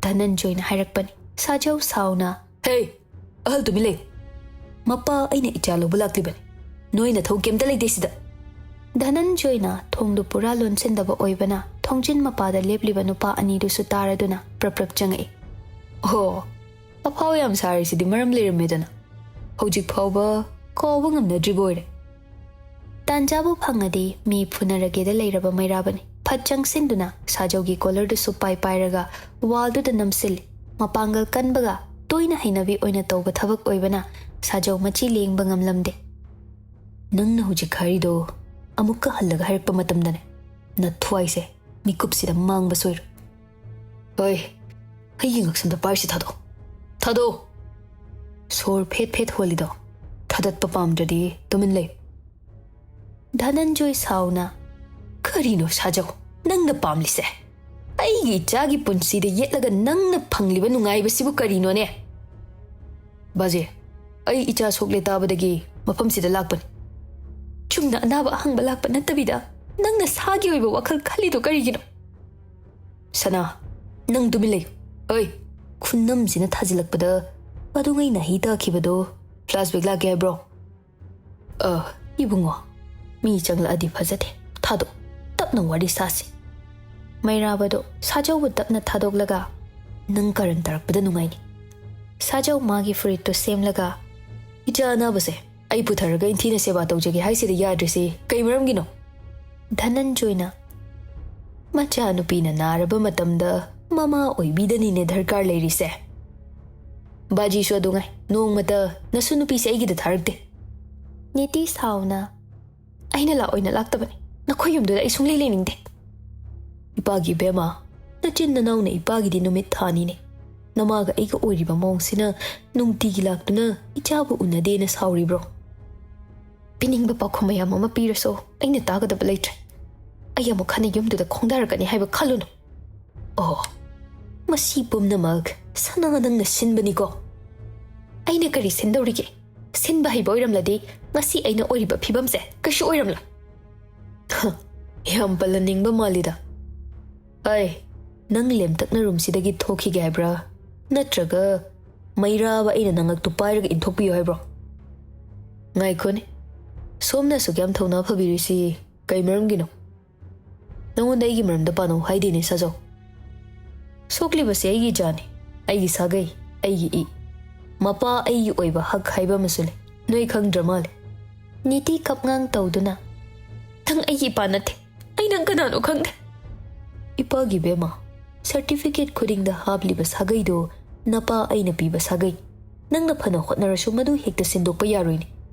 ꯙꯅꯟꯖꯣꯏꯅ ꯍꯥꯏꯔꯛꯄꯅꯤ꯫ ꯁꯥꯖꯧ ꯁꯥꯎꯅ, "ꯍꯦ, ꯑꯍꯜ ꯇꯨꯃꯤꯟ ꯂꯩ꯫ ꯃꯄꯥ, ꯑꯩꯅ ꯏꯆꯥ ꯂꯧꯕ ꯂꯥꯛꯂꯤꯕꯅꯤ꯫ ꯅꯣꯏ ꯅꯊꯧ ꯀꯩꯝꯇ ꯂꯩꯇꯦ ꯁꯤꯗ꯫" ꯙꯅꯟꯖꯣꯏꯅ ꯊꯣꯡꯗꯨ ꯄꯨꯔꯥ ꯂꯣꯟꯁꯤꯟꯗꯕ ꯑꯣꯏꯕꯅ ꯊꯣꯡꯖꯤꯟ ꯃꯄꯥꯗ ꯂꯦꯞꯂꯤꯕ ꯅꯨꯄꯥ ꯑꯅꯤꯗꯨꯁꯨ ꯇꯥꯔꯗꯨꯅ ꯄ꯭ꯔꯞ ꯄ꯭ꯔꯞ ꯆꯪꯉꯛꯏ꯫ "ꯑꯣ, ꯑꯐꯥꯎ ꯌꯥꯝ ꯁꯥꯔꯤꯁꯤꯗꯤ ꯃꯔꯝ ꯂꯩꯔꯝꯃꯦꯗꯅ꯫ ꯍꯧꯖꯤꯛ ꯐꯥꯎꯕ ꯀꯥꯎꯕ ꯉꯝꯅꯗ꯭ꯔꯤꯕ ꯑꯣꯏꯔꯦ꯫" ꯇꯥꯟꯖꯥꯕꯨ ꯐꯪꯉꯗꯤ ꯃꯤ ꯐꯨꯅꯔꯒꯦꯗ ꯂꯩꯔꯕ ꯃꯩꯔꯥꯕꯅꯤ꯫ ꯐꯠ ꯆꯪꯁꯤꯟꯗꯨꯅ ꯁꯥꯖꯧꯒꯤ ꯀꯣꯂꯔꯗꯨꯁꯨ ꯄꯥꯏ ꯄꯥꯏꯔꯒ ꯋꯥꯜꯗꯨꯗ ꯅꯝꯁꯤꯜꯂꯤ꯫ ꯃꯄꯥꯡꯒꯜ ꯀꯟꯕꯒ ꯇꯣꯏꯅ ꯍꯩꯅꯕꯤ ꯑꯣꯏꯅ ꯇꯧꯕ ꯊꯕꯛ ꯑꯣꯏꯕꯅ ꯁꯥꯖꯧ ꯃꯆꯤ ꯂꯦꯡꯕ ꯉꯝꯂꯝꯗꯦ꯫ "ꯅꯪꯅ ꯍꯧꯖꯤꯛ ꯍꯥꯏꯔꯤꯗꯣ ꯑꯃꯨꯛꯀ ꯍꯜꯂꯒ ꯍꯥꯏꯔꯛꯄ ꯃꯇꯝꯗꯅꯦ, ꯅꯊ꯭ꯋꯥꯏꯁꯦ ꯃꯤꯀꯨꯞꯁꯤꯗ ꯃꯥꯡꯕ ꯁꯣꯏꯔꯣꯏ꯫ ꯍꯣꯏ, ꯑꯩꯒꯤ ꯉꯛꯁꯝꯗ ꯄꯥꯏꯔꯤꯁꯤ ꯊꯥꯗꯣꯛꯑꯣ꯫ ꯊꯥꯗꯣꯛ꯫ ꯁꯣꯔ ꯐꯦꯠ ꯐꯦꯠ ꯍꯣꯜꯂꯤꯗꯣ ꯊꯥꯗꯠꯄ ꯄꯥꯝꯗ꯭ꯔꯗꯤ ꯇꯨꯃꯤꯟ ꯂꯩ꯫ ꯙꯅꯟꯖꯣꯏ ꯁꯥꯎꯅ, "ꯀꯔꯤꯅꯣ ꯁꯥꯖꯧ, ꯅꯪꯅ ꯄꯥꯝꯂꯤꯁꯦ? ꯑꯩꯒꯤ ꯏꯆꯥꯒꯤ ꯄꯨꯟꯁꯤꯗ ꯌꯦꯠꯂꯒ ꯅꯪꯅ ꯐꯪꯂꯤꯕ ꯅꯨꯡꯉꯥꯏꯕꯁꯤꯕꯨ ꯀꯔꯤꯅꯣꯅꯦ?" "ꯕꯥꯖꯤ, ꯑꯩ ꯏꯆꯥ ꯁꯣꯛꯂꯦ ꯇꯥꯕꯗꯒꯤ ꯃꯐꯝꯁꯤꯗ ꯂꯥꯛꯄꯅꯤ꯫ ꯆꯨꯝꯅ ꯑꯅꯥꯕ ꯑꯍꯪꯕ ꯂꯥꯛꯄ ꯅꯠꯇꯕꯤꯗ ꯅꯪꯅ ꯁꯥꯒꯤ ꯑꯣꯏꯕ ꯋꯥꯈꯜ ꯈꯜꯂꯤꯗꯣ ꯀꯔꯤꯒꯤꯅꯣ?" "ꯁꯅꯥ, ꯅꯪ ꯇꯨꯃꯤꯟ ꯂꯩꯌꯨ꯫ ꯑꯩ ꯈꯨꯅꯝꯁꯤꯅ ꯊꯥꯖꯤꯜꯂꯛꯄꯗ ꯃꯗꯨꯉꯩ ꯅꯥꯍꯤ ꯇꯥꯈꯤꯕꯗꯣ ꯐ꯭ꯂꯥꯁꯕꯦꯛ ꯂꯥꯛꯀꯦ ꯍꯥꯏꯕ꯭ꯔꯣ?" "ꯑ, ꯏꯕꯨꯡꯉꯣ, ꯃꯤ ꯆꯪꯂꯛꯑꯗꯤ ꯐꯖꯗꯦ꯫ ꯊꯥꯗꯣꯛ, ꯇꯞꯅ ꯋꯥꯔꯤ ꯁꯥꯁꯤ꯫ ꯃꯩꯔꯥꯕꯗꯣ ꯁꯥꯖꯧꯕꯨ ꯇꯞꯅ ꯊꯥꯗꯣꯛꯂꯒ, ꯅꯪ ꯀꯔꯟ ꯇꯥꯔꯛꯄꯗ ꯅꯨꯡꯉꯥꯏꯅꯤ꯫ ꯁꯥꯖꯧ ꯃꯥꯒꯤ ꯐꯨꯔꯤꯠꯇꯨ ꯁꯦꯝꯂꯒ, ꯏꯆꯥ ꯑꯅꯥꯕꯁꯦ ꯑꯩ ꯄꯨꯊꯔꯒ ꯏꯟꯊꯤꯅ ꯁꯦꯕꯥ ꯇꯧꯖꯒꯦ ꯍꯥꯏꯁꯤꯗ ꯌꯥꯗ꯭ꯔꯤꯁꯤ ꯀꯩ ꯃꯔꯝꯒꯤꯅꯣ?" ꯙꯅꯟꯖꯣꯏꯅ, "ꯃꯆꯥꯅꯨꯄꯤꯅ ꯅꯥꯔꯕ ꯃꯇꯝꯗ ꯃꯃꯥ ꯑꯣꯏꯕꯤꯗꯅꯤꯅꯦ ꯗꯔꯀꯥꯔ ꯂꯩꯔꯤꯁꯦ꯫ ꯕꯥꯖꯤꯁꯨ ꯑꯗꯨꯉꯥꯏ, ꯅꯣꯡꯃꯇ ꯅꯁꯨ ꯅꯨꯄꯤꯁꯦ ꯑꯩꯒꯤꯗ ꯊꯥꯔꯛꯇꯦ꯫" ꯅꯤꯇꯤ ꯁꯥꯎꯅ, "ꯑꯩꯅ ꯂꯥꯛꯑꯣꯏꯅ ꯂꯥꯛꯇꯕꯅꯤ꯫ ꯅꯈꯣꯏ ꯌꯨꯝꯗꯨꯗ ꯑꯩ ꯁꯨꯡꯂꯩ ꯂꯩꯅꯤꯡꯗꯦ꯫" "ꯏꯄꯥꯒꯤ ꯏꯕꯦꯝꯃ, ꯅꯆꯤꯟ ꯅꯅꯥꯎꯅ ꯏꯄꯥꯒꯤꯗꯤ ꯅꯨꯃꯤꯠ ꯊꯥꯅꯤꯅꯦ꯫ ꯅꯃꯥꯒ ꯑꯩꯒ ꯑꯣꯏꯔꯤꯕ ꯃꯑꯣꯡꯁꯤꯅ ꯅꯨꯡꯇꯤꯒꯤ ꯂꯥꯛꯇꯨꯅ ꯏꯆꯥꯕꯨ ꯎꯅꯗꯦꯅ ꯁꯥꯎꯔꯤꯕ꯭ꯔꯣ?" "ꯄꯤꯅꯤꯡꯕ ꯄꯥꯎꯈꯨꯝ ꯃꯌꯥꯝ ꯑꯃ ꯄꯤꯔꯁꯨ ꯑꯩꯅ ꯇꯥꯒꯗꯕ ꯂꯩꯇ꯭ꯔꯦ꯫ ꯑꯩ ꯑꯃꯨꯛ ꯍꯟꯅ ꯌꯨꯝꯗꯨꯗ ꯈꯣꯡꯗꯥꯔꯛꯀꯅꯤ ꯍꯥꯏꯕ ꯈꯜꯂꯨꯅꯨ꯫" "ꯑꯣ, ꯃꯁꯤ ꯄꯨꯝꯅꯃꯛ ꯁꯅꯥ ꯅꯪꯅ ꯁꯤꯟꯕꯅꯤꯀꯣ?" "ꯑꯩꯅ ꯀꯔꯤ ꯁꯤꯟꯗꯧꯔꯤꯒꯦ? ꯁꯤꯟꯕ ꯍꯩꯕ ꯑꯣꯏꯔꯝꯂꯗꯤ ꯉꯁꯤ ꯑꯩꯅ ꯑꯣꯏꯔꯤꯕ ꯐꯤꯕꯝꯁꯦ ꯀꯩꯁꯨ ꯑꯣꯏꯔꯝꯂꯣꯏ꯫" "ꯍ, ꯌꯥꯝ ꯄꯜꯂꯅꯤꯡꯕ ꯃꯥꯜꯂꯤꯗ꯫ ꯑꯩ, ꯅꯪ ꯂꯦꯝꯇꯛꯅ ꯔꯨꯝꯁꯤꯗꯒꯤ ꯊꯣꯛꯈꯤꯒꯦ ꯍꯥꯏꯕ꯭ꯔꯥ? ꯅꯠꯇ꯭ꯔꯒ ꯃꯩꯔꯥꯕ ꯑꯩꯅ ꯅꯉꯛꯇꯨ ꯄꯥꯏꯔꯒ ꯏꯟꯊꯣꯛꯄꯤꯌꯨ ꯍꯥꯏꯕ꯭ꯔꯣ?" "ꯉꯥꯏꯈꯣꯅꯦ, ꯁꯣꯝꯅ ꯑꯁꯨꯛ ꯌꯥꯝ ꯊꯧꯅꯥ ꯐꯕꯤꯔꯤꯁꯤ ꯀꯩ ꯃꯔꯝꯒꯤꯅꯣ? ꯅꯉꯣꯟꯗ ꯑꯩꯒꯤ ꯃꯔꯝꯗ ꯄꯥꯅꯧ ꯍꯥꯏꯗꯦꯅꯦ ꯁꯥꯖꯧ꯫ ꯁꯣꯛꯂꯤꯕꯁꯦ ꯑꯩꯒꯤ ꯏꯆꯥꯅꯤ, ꯑꯩꯒꯤ ꯁꯥꯒꯩ, ꯑꯩꯒꯤ ꯏ꯫ ꯃꯄꯥ ꯑꯩꯒꯤ ꯑꯣꯏꯕ ꯍꯛ ꯍꯥꯏꯕ ꯑꯃꯁꯨ ꯂꯩ, ꯅꯣꯏ ꯈꯪꯗ꯭ꯔ ꯃꯥꯜꯂꯦ꯫" ꯅꯤꯇꯤ ꯀꯞꯉꯥꯡ ꯇꯧꯗꯨꯅ, "ꯅꯪ ꯑꯩꯒꯤ ꯏꯄꯥ ꯅꯠꯇꯦ, ꯑꯩ ꯅꯪ ꯀꯅꯥꯅꯣ ꯈꯪꯗꯦ꯫" "ꯏꯄꯥꯒꯤ ꯕꯦꯝꯃ, ꯁꯔꯇꯤꯐꯤꯀꯦꯠ ꯈꯨꯗꯤꯡꯗ ꯍꯥꯞꯂꯤꯕ ꯁꯥꯒꯩꯗꯣ ꯅꯄꯥ ꯑꯩꯅ ꯄꯤꯕ ꯁꯥꯒꯩ꯫ ꯅꯪꯅ ꯐꯅ ꯍꯣꯠꯅꯔꯁꯨ ꯃꯗꯨ ꯍꯦꯛꯇ ꯁꯤꯟꯗꯣꯛꯄ ꯌꯥꯔꯣꯏꯅꯦ꯫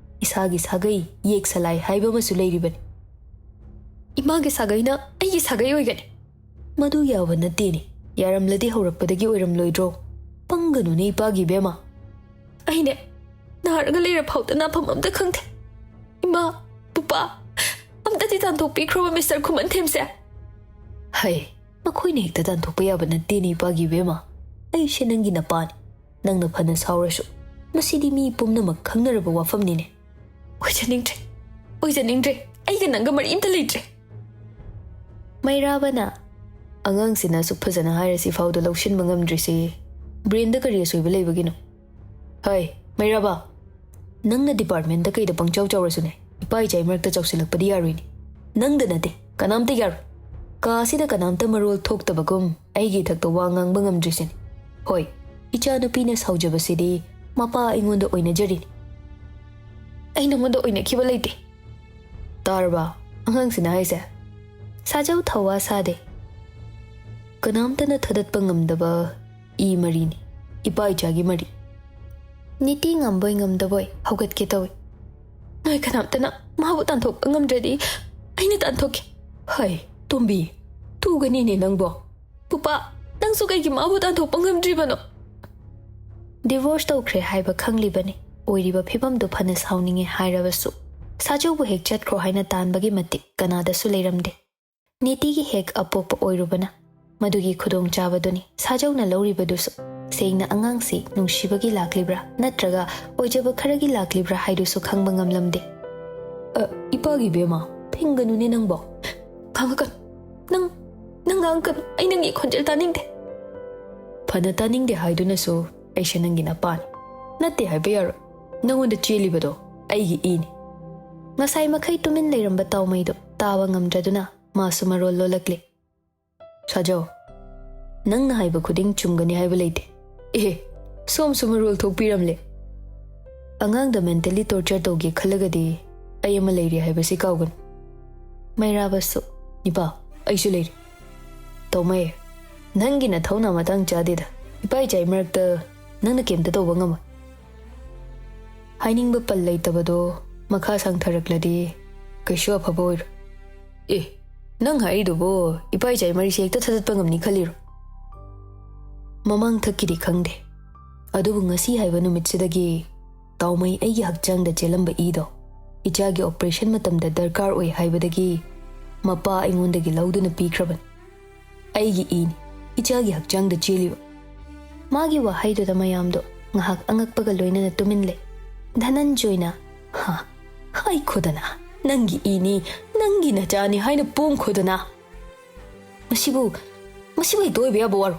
ꯏꯁꯥꯒꯤ ꯁꯥꯒꯩ ꯌꯦꯛ ꯁꯂꯥꯏ ꯍꯥꯏꯕ ꯑꯃꯁꯨ ꯂꯩꯔꯤꯕꯅꯤ꯫" "ꯏꯃꯥꯒꯤ ꯁꯥꯒꯩꯅ ꯑꯩꯒꯤ ꯁꯥꯒꯩ ꯑꯣꯏꯒꯅꯤ?" "ꯃꯗꯨ ꯌꯥꯕ ꯅꯠꯇꯦꯅꯦ꯫ ꯌꯥꯔꯝꯂꯗꯤ ꯍꯧꯔꯛꯄꯗꯒꯤ ꯑꯣꯏꯔꯝꯂꯣꯏꯗ꯭ꯔꯣ?" ꯄꯪꯒꯅꯨꯅꯦ ꯏꯄꯥꯒꯤ ꯏꯕꯦꯝꯃ꯫ ꯑꯩꯅꯦ, ꯅꯥꯔꯒ ꯂꯩꯔ ꯐꯥꯎꯗ ꯅꯥꯐꯝ ꯑꯝꯇ ꯈꯪꯗꯦ꯫ ꯏꯃꯥ, ꯄꯨꯄꯥ, ꯑꯝꯇꯗꯤ ꯇꯥꯟꯊꯣꯛꯄꯤꯈ꯭ꯔꯣꯕ ꯃꯤꯁꯇꯔ ꯈꯨꯃꯟꯊꯦꯝꯁꯦ꯫ ꯍꯩ, ꯃꯈꯣꯏꯅ ꯍꯦꯛꯇ ꯇꯥꯟꯊꯣꯛꯄ ꯌꯥꯕ ꯅꯠꯇꯦꯅꯦ ꯏꯄꯥꯒꯤ ꯏꯕꯦꯝꯃ꯫ ꯑꯩꯁꯦ ꯅꯪꯒꯤ ꯅꯄꯥꯅꯤ꯫ ꯅꯪꯅ ꯐꯅ ꯁꯥꯎꯔꯁꯨ, ꯃꯁꯤꯗꯤ ꯃꯤ ꯄꯨꯝꯅꯃꯛ ꯈꯪꯅꯔꯕ ꯋꯥꯐꯝꯅꯤꯅꯦ꯫ ꯑꯣꯏꯖꯅꯤꯡꯗ꯭ꯔꯦ, ꯑꯣꯏꯖꯅꯤꯡꯗ꯭ꯔꯦ꯫ ꯑꯩꯒ ꯅꯪꯒ ꯃꯔꯤ ꯑꯝꯇ ꯂꯩꯇ꯭ꯔꯦ꯫ ꯃꯩꯔꯥꯕꯅ, "ꯑꯉꯥꯡꯁꯤꯅ ꯑꯁꯨꯛ ꯐꯖꯅ ꯍꯥꯏꯔꯁꯤ ꯐꯥꯎꯗ ꯂꯧꯁꯤꯟꯕ ꯉꯝꯗ꯭ꯔꯤꯁꯤ ꯕ꯭ꯔꯦꯟꯗ ꯀꯔꯤ ꯑꯁꯣꯏꯕ ꯂꯩꯕꯒꯤꯅꯣ?" "ꯍꯩ, ꯃꯩꯔꯥꯕ, ꯅꯪꯅ ꯗꯤꯄꯥꯔꯠꯃꯦꯟꯗ ꯀꯩꯗ ꯄꯪꯆꯥꯎ ꯆꯥꯎꯔꯁꯨꯅꯦ, ꯏꯄꯥ ꯏꯆꯥꯒꯤ ꯃꯔꯛꯇ ꯆꯥꯎꯁꯤꯜꯂꯛꯄꯗꯤ ꯌꯥꯔꯣꯏꯅꯦ꯫ ꯅꯪꯗ ꯅꯠꯇꯦ, ꯀꯅꯥꯝꯇ ꯌꯥꯔꯣꯏ꯫ ꯀꯥ ꯑꯁꯤꯗ ꯀꯅꯥꯝꯇ ꯃꯔꯣꯜ ꯊꯣꯛꯇꯕꯒꯨꯝ ꯑꯩꯒꯤ ꯏꯊꯛꯇ ꯋꯥ ꯉꯥꯡꯕ ꯉꯝꯗ꯭ꯔꯤꯁꯤꯅꯤ꯫ ꯍꯣꯏ, ꯏꯆꯥꯅꯨꯄꯤꯅ ꯁꯥꯎꯖꯕꯁꯤꯗꯤ ꯃꯄꯥ ꯑꯩꯉꯣꯟꯗ ꯑꯣꯏꯅꯖꯔꯤꯅꯤ꯫" "ꯑꯩ ꯅꯉꯣꯟꯗ ꯑꯣꯏꯅꯈꯤꯕ ꯂꯩꯇꯦ꯫ ꯇꯥꯔꯕ ꯑꯉꯥꯡꯁꯤꯅ ꯍꯥꯏꯁꯦ?" ꯁꯥꯖꯧ ꯊꯧꯋꯥ ꯁꯥꯗꯦ꯫ "ꯀꯅꯥꯝꯇꯅ ꯊꯥꯗꯠꯄ ꯉꯝꯗꯕ ꯏ ꯃꯔꯤꯅꯤ, ꯏꯄꯥ ꯏꯆꯥꯒꯤ ꯃꯔꯤ꯫" ꯅꯤꯇꯤ ꯉꯝꯕꯣꯏ ꯉꯝꯗꯕꯣꯏ ꯍꯧꯒꯠꯀꯦ ꯇꯧꯏ꯫ "ꯅꯣꯏ ꯀꯅꯥꯝꯇꯅ ꯃꯥꯕꯨ ꯇꯥꯟꯊꯣꯛꯄ ꯉꯝꯗ꯭ꯔꯗꯤ ꯑꯩꯅ ꯇꯥꯟꯊꯣꯛꯀꯦ꯫" "ꯍꯩ, ꯇꯣꯝꯕꯤ, ꯇꯨꯒꯅꯤꯅꯦ ꯅꯪꯕꯣ꯫ ꯄꯨꯄꯥ, ꯅꯪꯁꯨ ꯀꯩꯒꯤ ꯃꯥꯕꯨ ꯇꯥꯟꯊꯣꯛꯄ ꯉꯝꯗ꯭ꯔꯤꯕꯅꯣ?" ꯗꯤꯚꯣꯔꯁ ꯇꯧꯈ꯭ꯔꯦ ꯍꯥꯏꯕ ꯈꯪꯂꯤꯕꯅꯤ꯫ ꯑꯣꯏꯔꯤꯕ ꯐꯤꯕꯝꯗꯨ ꯐꯅ ꯁꯥꯎꯅꯤꯡꯉꯦ ꯍꯥꯏꯔꯕꯁꯨ, ꯁꯥꯖꯧꯕꯨ ꯍꯦꯛ ꯆꯠꯈ꯭ꯔꯣ ꯍꯥꯏꯅ ꯇꯥꯟꯕꯒꯤ ꯃꯇꯤꯛ ꯀꯅꯥꯗꯁꯨ ꯂꯩꯔꯝꯗꯦ꯫ ꯅꯤꯇꯤꯒꯤ ꯍꯦꯛ ꯑꯄꯣꯛꯄ ꯑꯣꯏꯔꯨꯕꯅ ꯃꯗꯨꯒꯤ ꯈꯨꯗꯣꯡꯆꯥꯕꯗꯨꯅꯤ ꯁꯥꯖꯧꯅ ꯂꯧꯔꯤꯕꯗꯨꯁꯨ꯫ ꯁꯦꯡꯅ ꯑꯉꯥꯡꯁꯤ ꯅꯨꯡꯁꯤꯕꯒꯤ ꯂꯥꯛꯂꯤꯕ꯭ꯔꯥ ꯅꯠꯇ꯭ꯔꯒ ꯑꯣꯏꯖꯕ ꯈꯔꯒꯤ ꯂꯥꯛꯂꯤꯕ꯭ꯔꯥ ꯍꯥꯏꯗꯨꯁꯨ ꯈꯪꯕ ꯉꯝꯂꯝꯗꯦ꯫ "ꯑ, ꯏꯄꯥꯒꯤ ꯏꯕꯦꯝꯃ, ꯐꯤꯡꯒꯅꯨꯅꯦ ꯅꯪꯕꯣ꯫ ꯈꯪꯉꯛꯀꯅꯨ꯫ ꯅꯪ, ꯅꯪ ꯉꯥꯡꯉꯛꯀꯅꯨ꯫ ꯑꯩ ꯅꯪꯒꯤ ꯈꯣꯟꯖꯦꯜ ꯇꯥꯅꯤꯡꯗꯦ꯫" "ꯐꯅ ꯇꯥꯅꯤꯡꯗꯦ ꯍꯥꯏꯗꯨꯅꯁꯨ ꯑꯩꯁꯦ ꯅꯪꯒꯤ ꯅꯄꯥꯅꯤ꯫ ꯅꯠꯇꯦ ꯍꯥꯏꯕ ꯌꯥꯔꯣꯏ꯫ ꯅꯪꯉꯣꯟꯗ ꯆꯦꯜꯂꯤꯕꯗꯣ ꯑꯩꯒꯤ ꯏꯅꯤ꯫" ꯉꯁꯥꯏ ꯃꯈꯩ ꯇꯨꯃꯤꯟ ꯂꯩꯔꯝꯕ ꯇꯥꯎꯃꯩꯗꯨ ꯇꯥꯕ ꯉꯝꯗ꯭ꯔꯗꯨꯅ ꯃꯥꯁꯨ ꯃꯔꯣꯜ ꯂꯣꯜꯂꯛꯂꯦ꯫ "ꯁꯥꯖꯧ, ꯅꯪꯅ ꯍꯥꯏꯕ ꯈꯨꯗꯤꯡ ꯆꯨꯝꯒꯅꯤ ꯍꯥꯏꯕ ꯂꯩꯇꯦ꯫ ꯑꯦꯍꯦ, ꯁꯣꯝꯁꯨ ꯃꯔꯣꯜ ꯊꯣꯛꯄꯤꯔꯝꯂꯦ꯫ ꯑꯉꯥꯡꯗ ꯃꯦꯟꯇꯦꯜꯂꯤ ꯇꯣꯔꯆꯔ ꯇꯧꯒꯦ ꯈꯜꯂꯒꯗꯤ ꯑꯩ ꯑꯃ ꯂꯩꯔꯤ ꯍꯥꯏꯕꯁꯤ ꯀꯥꯎꯒꯅꯨ꯫" ꯃꯩꯔꯥꯕꯁꯨ, "ꯏꯄꯥ, ꯑꯩꯁꯨ ꯂꯩꯔꯤ꯫" "ꯇꯧꯃꯩ, ꯅꯪꯒꯤ ꯅꯊꯧꯅ ꯃꯇꯥꯡ ꯆꯥꯗꯦꯗ꯫ ꯏꯄꯥ ꯏꯆꯥꯒꯤ ꯃꯔꯛꯇ ꯅꯪꯅ ꯀꯩꯝꯇ ꯇꯧꯕ ꯉꯝꯃꯣꯏ꯫" ꯍꯥꯏꯅꯤꯡꯕ ꯄꯜ ꯂꯩꯇꯕꯗꯣ ꯃꯈꯥ ꯁꯥꯡꯊꯔꯛꯂꯗꯤ ꯀꯩꯁꯨ ꯑꯐꯕ ꯑꯣꯏꯔꯣꯏ꯫ "ꯑꯦ, ꯅꯪ ꯍꯥꯏꯔꯤꯗꯨꯕꯨ ꯏꯄꯥ ꯏꯆꯥꯒꯤ ꯃꯔꯤꯁꯦ ꯍꯦꯛꯇ ꯊꯥꯗꯠꯄ ꯉꯝꯅꯤ ꯈꯜꯂꯤꯔꯣ?" ꯃꯃꯥꯡꯊꯛꯀꯤꯗꯤ ꯈꯪꯗꯦ, ꯑꯗꯨꯕꯨ ꯉꯁꯤ ꯍꯥꯏꯕ ꯅꯨꯃꯤꯠꯁꯤꯗꯒꯤ ꯇꯥꯎꯃꯩ ꯑꯩꯒꯤ ꯍꯛꯆꯥꯡꯗ ꯆꯦꯜꯂꯝꯕ ꯏꯗꯣ ꯏꯆꯥꯒꯤ operation ꯃꯇꯝꯗ ꯗꯔꯀꯥꯔ ꯑꯣꯏ ꯍꯥꯏꯕꯗꯒꯤ ꯃꯄꯥ ꯑꯩꯉꯣꯟꯗꯒꯤ ꯂꯧꯗꯨꯅ ꯄꯤꯈ꯭ꯔꯕꯅꯤ꯫ ꯑꯩꯒꯤ ꯏꯅꯤ ꯏꯆꯥꯒꯤ ꯍꯛꯆꯥꯡꯗ ꯆꯦꯜꯂꯤꯕ꯫ ꯃꯥꯒꯤ ꯋꯥꯍꯩꯗꯨꯗ ꯃꯌꯥꯝꯗꯣ ꯉꯥꯏꯍꯥꯛ ꯑꯉꯛꯄꯒ ꯂꯣꯏꯅꯅ ꯇꯨꯃꯤꯟ ꯂꯩ꯫ ꯙꯅꯟꯖꯣꯏꯅ, "ꯍꯥ, ꯍꯥꯏꯈꯣꯗꯅ, ꯅꯪꯒꯤ ꯏꯅꯤ, ꯅꯪꯒꯤ ꯅꯆꯥꯅꯤ ꯍꯥꯏꯅ ꯄꯣꯡꯈꯣꯗꯅ꯫ ꯃꯁꯤꯕꯨ, ꯃꯁꯤꯕꯨ ꯍꯦꯛꯇ ꯑꯣꯏꯕ ꯌꯥꯕ ꯋꯥꯔꯣ?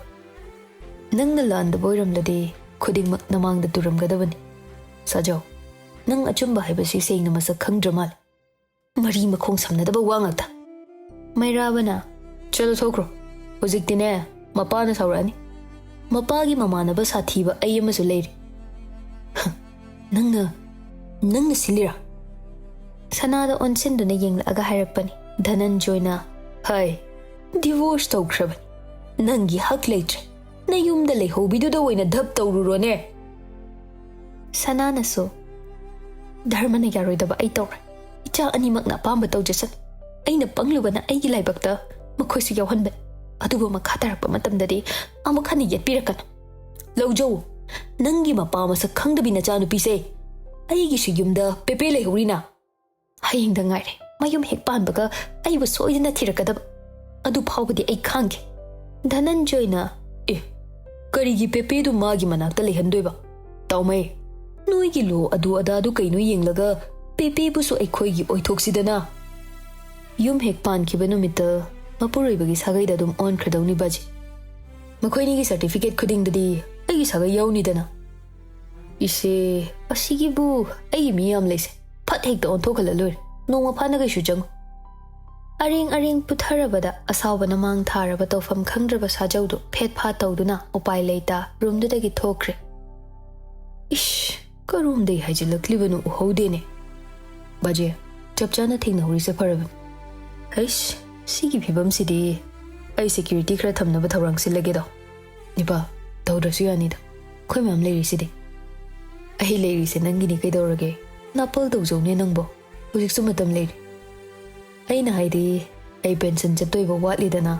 ꯅꯪꯅ ꯂꯥꯟꯗꯕ ꯑꯣꯏꯔꯝꯂꯗꯤ ꯈꯨꯗꯤꯡꯃꯛ ꯅꯃꯥꯡꯗ ꯇꯨꯔꯝꯒꯗꯕꯅꯤ꯫ ꯁꯥꯖꯥꯎ, ꯅꯪ ꯑꯆꯨꯝꯕ ꯍꯥꯏꯕꯁꯤ ꯁꯦꯡꯅ ꯃꯁꯛ ꯈꯪꯗ꯭ꯔ ꯃꯥꯜꯂꯦ꯫ ꯃꯔꯤ ꯃꯈꯣꯡ ꯁꯝꯅꯗꯕ ꯋꯥ ꯉꯥꯛꯇ꯫" ꯃꯩꯔꯥꯕꯅ, "ꯆꯠꯂꯣ ꯊꯣꯛꯈ꯭ꯔꯣ꯫ ꯍꯧꯖꯤꯛꯇꯤꯅꯦ, ꯃꯄꯥꯅ ꯁꯥꯎꯔꯛꯑꯅꯤ꯫ ꯃꯄꯥꯒꯤ ꯃꯃꯥꯟꯅꯕ ꯁꯥꯊꯤꯕ ꯑꯩ ꯑꯃꯁꯨ ꯂꯩꯔꯤ꯫" "ꯍ, ꯅꯪꯅ, ꯅꯪꯅ ꯁꯤꯜꯂꯤꯔꯥ?" ꯁꯅꯥꯗ ꯑꯣꯟꯁꯤꯟꯗꯨꯅ ꯌꯦꯡꯂꯛꯑꯒ ꯍꯥꯏꯔꯛꯄꯅꯤ꯫ ꯙꯅꯟꯖꯣꯏꯅ, "ꯍꯥꯏ, divorce ꯇꯧꯈ꯭ꯔꯕꯅꯤ꯫ ꯅꯪꯒꯤ ꯍꯛ ꯂꯩꯇ꯭ꯔꯦ꯫ ꯅꯌꯨꯝꯗ ꯂꯩꯍꯧꯕꯤꯗꯨꯗ ꯑꯣꯏꯅ ꯙꯞ ꯇꯧꯔꯨꯔꯣꯅꯦ꯫" ꯁꯅꯥꯅꯁꯨ, "ꯙꯔꯃꯅ ꯌꯥꯔꯣꯏꯗꯕ ꯑꯩ ꯇꯧꯔꯣꯏ꯫ ꯏꯆꯥ ꯑꯅꯤꯃꯛꯅ ꯑꯄꯥꯝꯕ ꯇꯧꯖꯁꯅꯨ꯫ ꯑꯩꯅ ꯄꯪꯂꯨꯕꯅ ꯑꯩꯒꯤ ꯂꯥꯏꯕꯛꯇ ꯃꯈꯣꯏꯁꯨ ꯌꯥꯎꯍꯟꯕꯅꯤ꯫ ꯑꯗꯨꯕꯨ ꯃꯈꯥ ꯇꯥꯔꯛꯄ ꯃꯇꯝꯗꯗꯤ ꯑꯃꯨꯛ ꯍꯟꯅ ꯌꯦꯠꯄꯤꯔꯛꯀꯅꯨ꯫ ꯂꯧꯖꯧ, ꯅꯪꯒꯤ ꯃꯄꯥ ꯃꯁꯛ ꯈꯪꯗꯕꯤ ꯅꯆꯥꯅꯨꯄꯤꯁꯦ꯫ ꯑꯩꯒꯤꯁꯨ ꯌꯨꯝꯗ ꯄꯦꯄꯦ ꯂꯩꯍꯧꯔꯤꯅ꯫ ꯍꯌꯦꯡꯗ ꯉꯥꯏꯔꯦ꯫ ꯃꯌꯨꯝ ꯍꯦꯛ ꯄꯥꯟꯕꯒ ꯑꯩꯕꯨ ꯁꯣꯏꯗꯅ ꯊꯤꯔꯛꯀꯗꯕ꯫ ꯑꯗꯨ ꯐꯥꯎꯕꯗꯤ ꯑꯩ ꯈꯥꯡꯒꯦ꯫" ꯙꯅꯟꯖꯣꯏꯅ, "ꯑꯦ, ꯀꯔꯤꯒꯤ ꯄꯦꯄꯦꯗꯨ ꯃꯥꯒꯤ ꯃꯅꯥꯛꯇ ꯂꯩꯍꯟꯗꯣꯏꯕ? ꯇꯥꯎꯃꯩ, ꯅꯣꯏꯒꯤ ꯂꯣ ꯑꯗꯨ ꯑꯗꯥꯗꯨ ꯀꯩꯅꯣ ꯌꯦꯡꯂꯒ ꯄꯦꯄꯦꯕꯨꯁꯨ ꯑꯩꯈꯣꯏꯒꯤ ꯑꯣꯏꯊꯣꯛꯁꯤꯗꯅ꯫" ꯌꯨꯝ ꯍꯦꯛ ꯄꯥꯟꯈꯤꯕ ꯅꯨꯃꯤꯠꯇ ꯃꯄꯨꯔꯣꯏꯕꯒꯤ ꯁꯥꯒꯩꯗ ꯑꯗꯨꯝ ꯑꯣꯟꯈ꯭ꯔꯗꯧꯅꯤ ꯕꯥꯖꯤ꯫ ꯃꯈꯣꯏꯅꯤꯒꯤ certificate ꯈꯨꯗꯤꯡꯗꯗꯤ ꯑꯩꯒꯤ ꯁꯥꯒꯩ ꯌꯥꯎꯅꯤꯗꯅ꯫ ꯏꯆꯦ, ꯑꯁꯤꯒꯤꯕꯨ ꯑꯩꯒꯤ ꯃꯤ ꯌꯥꯝ ꯂꯩꯁꯦ꯫ ꯐꯠ ꯍꯦꯛꯇ ꯑꯣꯟꯊꯣꯛꯍꯜꯂ ꯂꯣꯏꯔꯦ꯫ ꯅꯣꯡꯃ ꯐꯥꯅ ꯀꯩꯁꯨ ꯆꯪꯉꯨ꯫ ꯑꯔꯦꯡ ꯑꯔꯦꯡ ꯄꯨꯊꯔꯕꯗ ꯑꯁꯥꯎꯕꯅ ꯃꯥꯡ ꯊꯥꯔꯕ ꯇꯧꯐꯝ ꯈꯪꯗ꯭ꯔꯕ ꯁꯥꯖꯧꯗꯨ ꯐꯦꯠ ꯐꯥ ꯇꯧꯗꯨꯅ ꯎꯄꯥꯏ ꯂꯩꯇ ꯔꯨꯝꯗꯨꯗꯒꯤ ꯊꯣꯛꯈ꯭ꯔꯦ꯫ ꯏꯁ, ꯀꯔꯣꯝꯗꯩ ꯍꯥꯏꯖꯤꯜꯂꯛꯂꯤꯕꯅꯣ ꯎꯍꯧꯗꯦꯅꯦ꯫ ꯕꯥꯖꯦ, ꯆꯞ ꯆꯥꯅ ꯊꯦꯡꯅꯍꯧꯔꯤꯁꯦ ꯐꯔꯕꯅꯤ꯫ ꯍꯩꯁ, ꯁꯤꯒꯤ ꯐꯤꯕꯝꯁꯤꯗꯤ ꯑꯩ security ꯈꯔ ꯊꯝꯅꯕ ꯊꯧꯔꯥꯡ ꯁꯤꯜꯂꯒꯦꯗꯣ꯫ ꯅꯤꯄꯥ, ꯇꯧꯗ꯭ꯔꯁꯨ ꯌꯥꯅꯤꯗ꯫ ꯑꯩꯈꯣꯏ ꯃꯌꯥꯝ ꯂꯩꯔꯤꯁꯤꯗꯤ꯫ ꯑꯩ ꯂꯩꯔꯤꯁꯦ ꯅꯪꯒꯤꯅꯤ ꯀꯩꯗꯧꯔꯒꯦ? ꯅꯥꯄꯜ ꯇꯧꯖꯧꯅꯦ ꯅꯪꯕꯣ꯫ ꯍꯧꯖꯤꯛꯁꯨ ꯃꯇꯝ ꯂꯩꯔꯤ꯫ ꯑꯩꯅ ꯍꯥꯏꯗꯤ, ꯑꯩ pension ꯆꯠꯇꯣꯏꯕ ꯋꯥꯠꯂꯤꯗꯅ꯫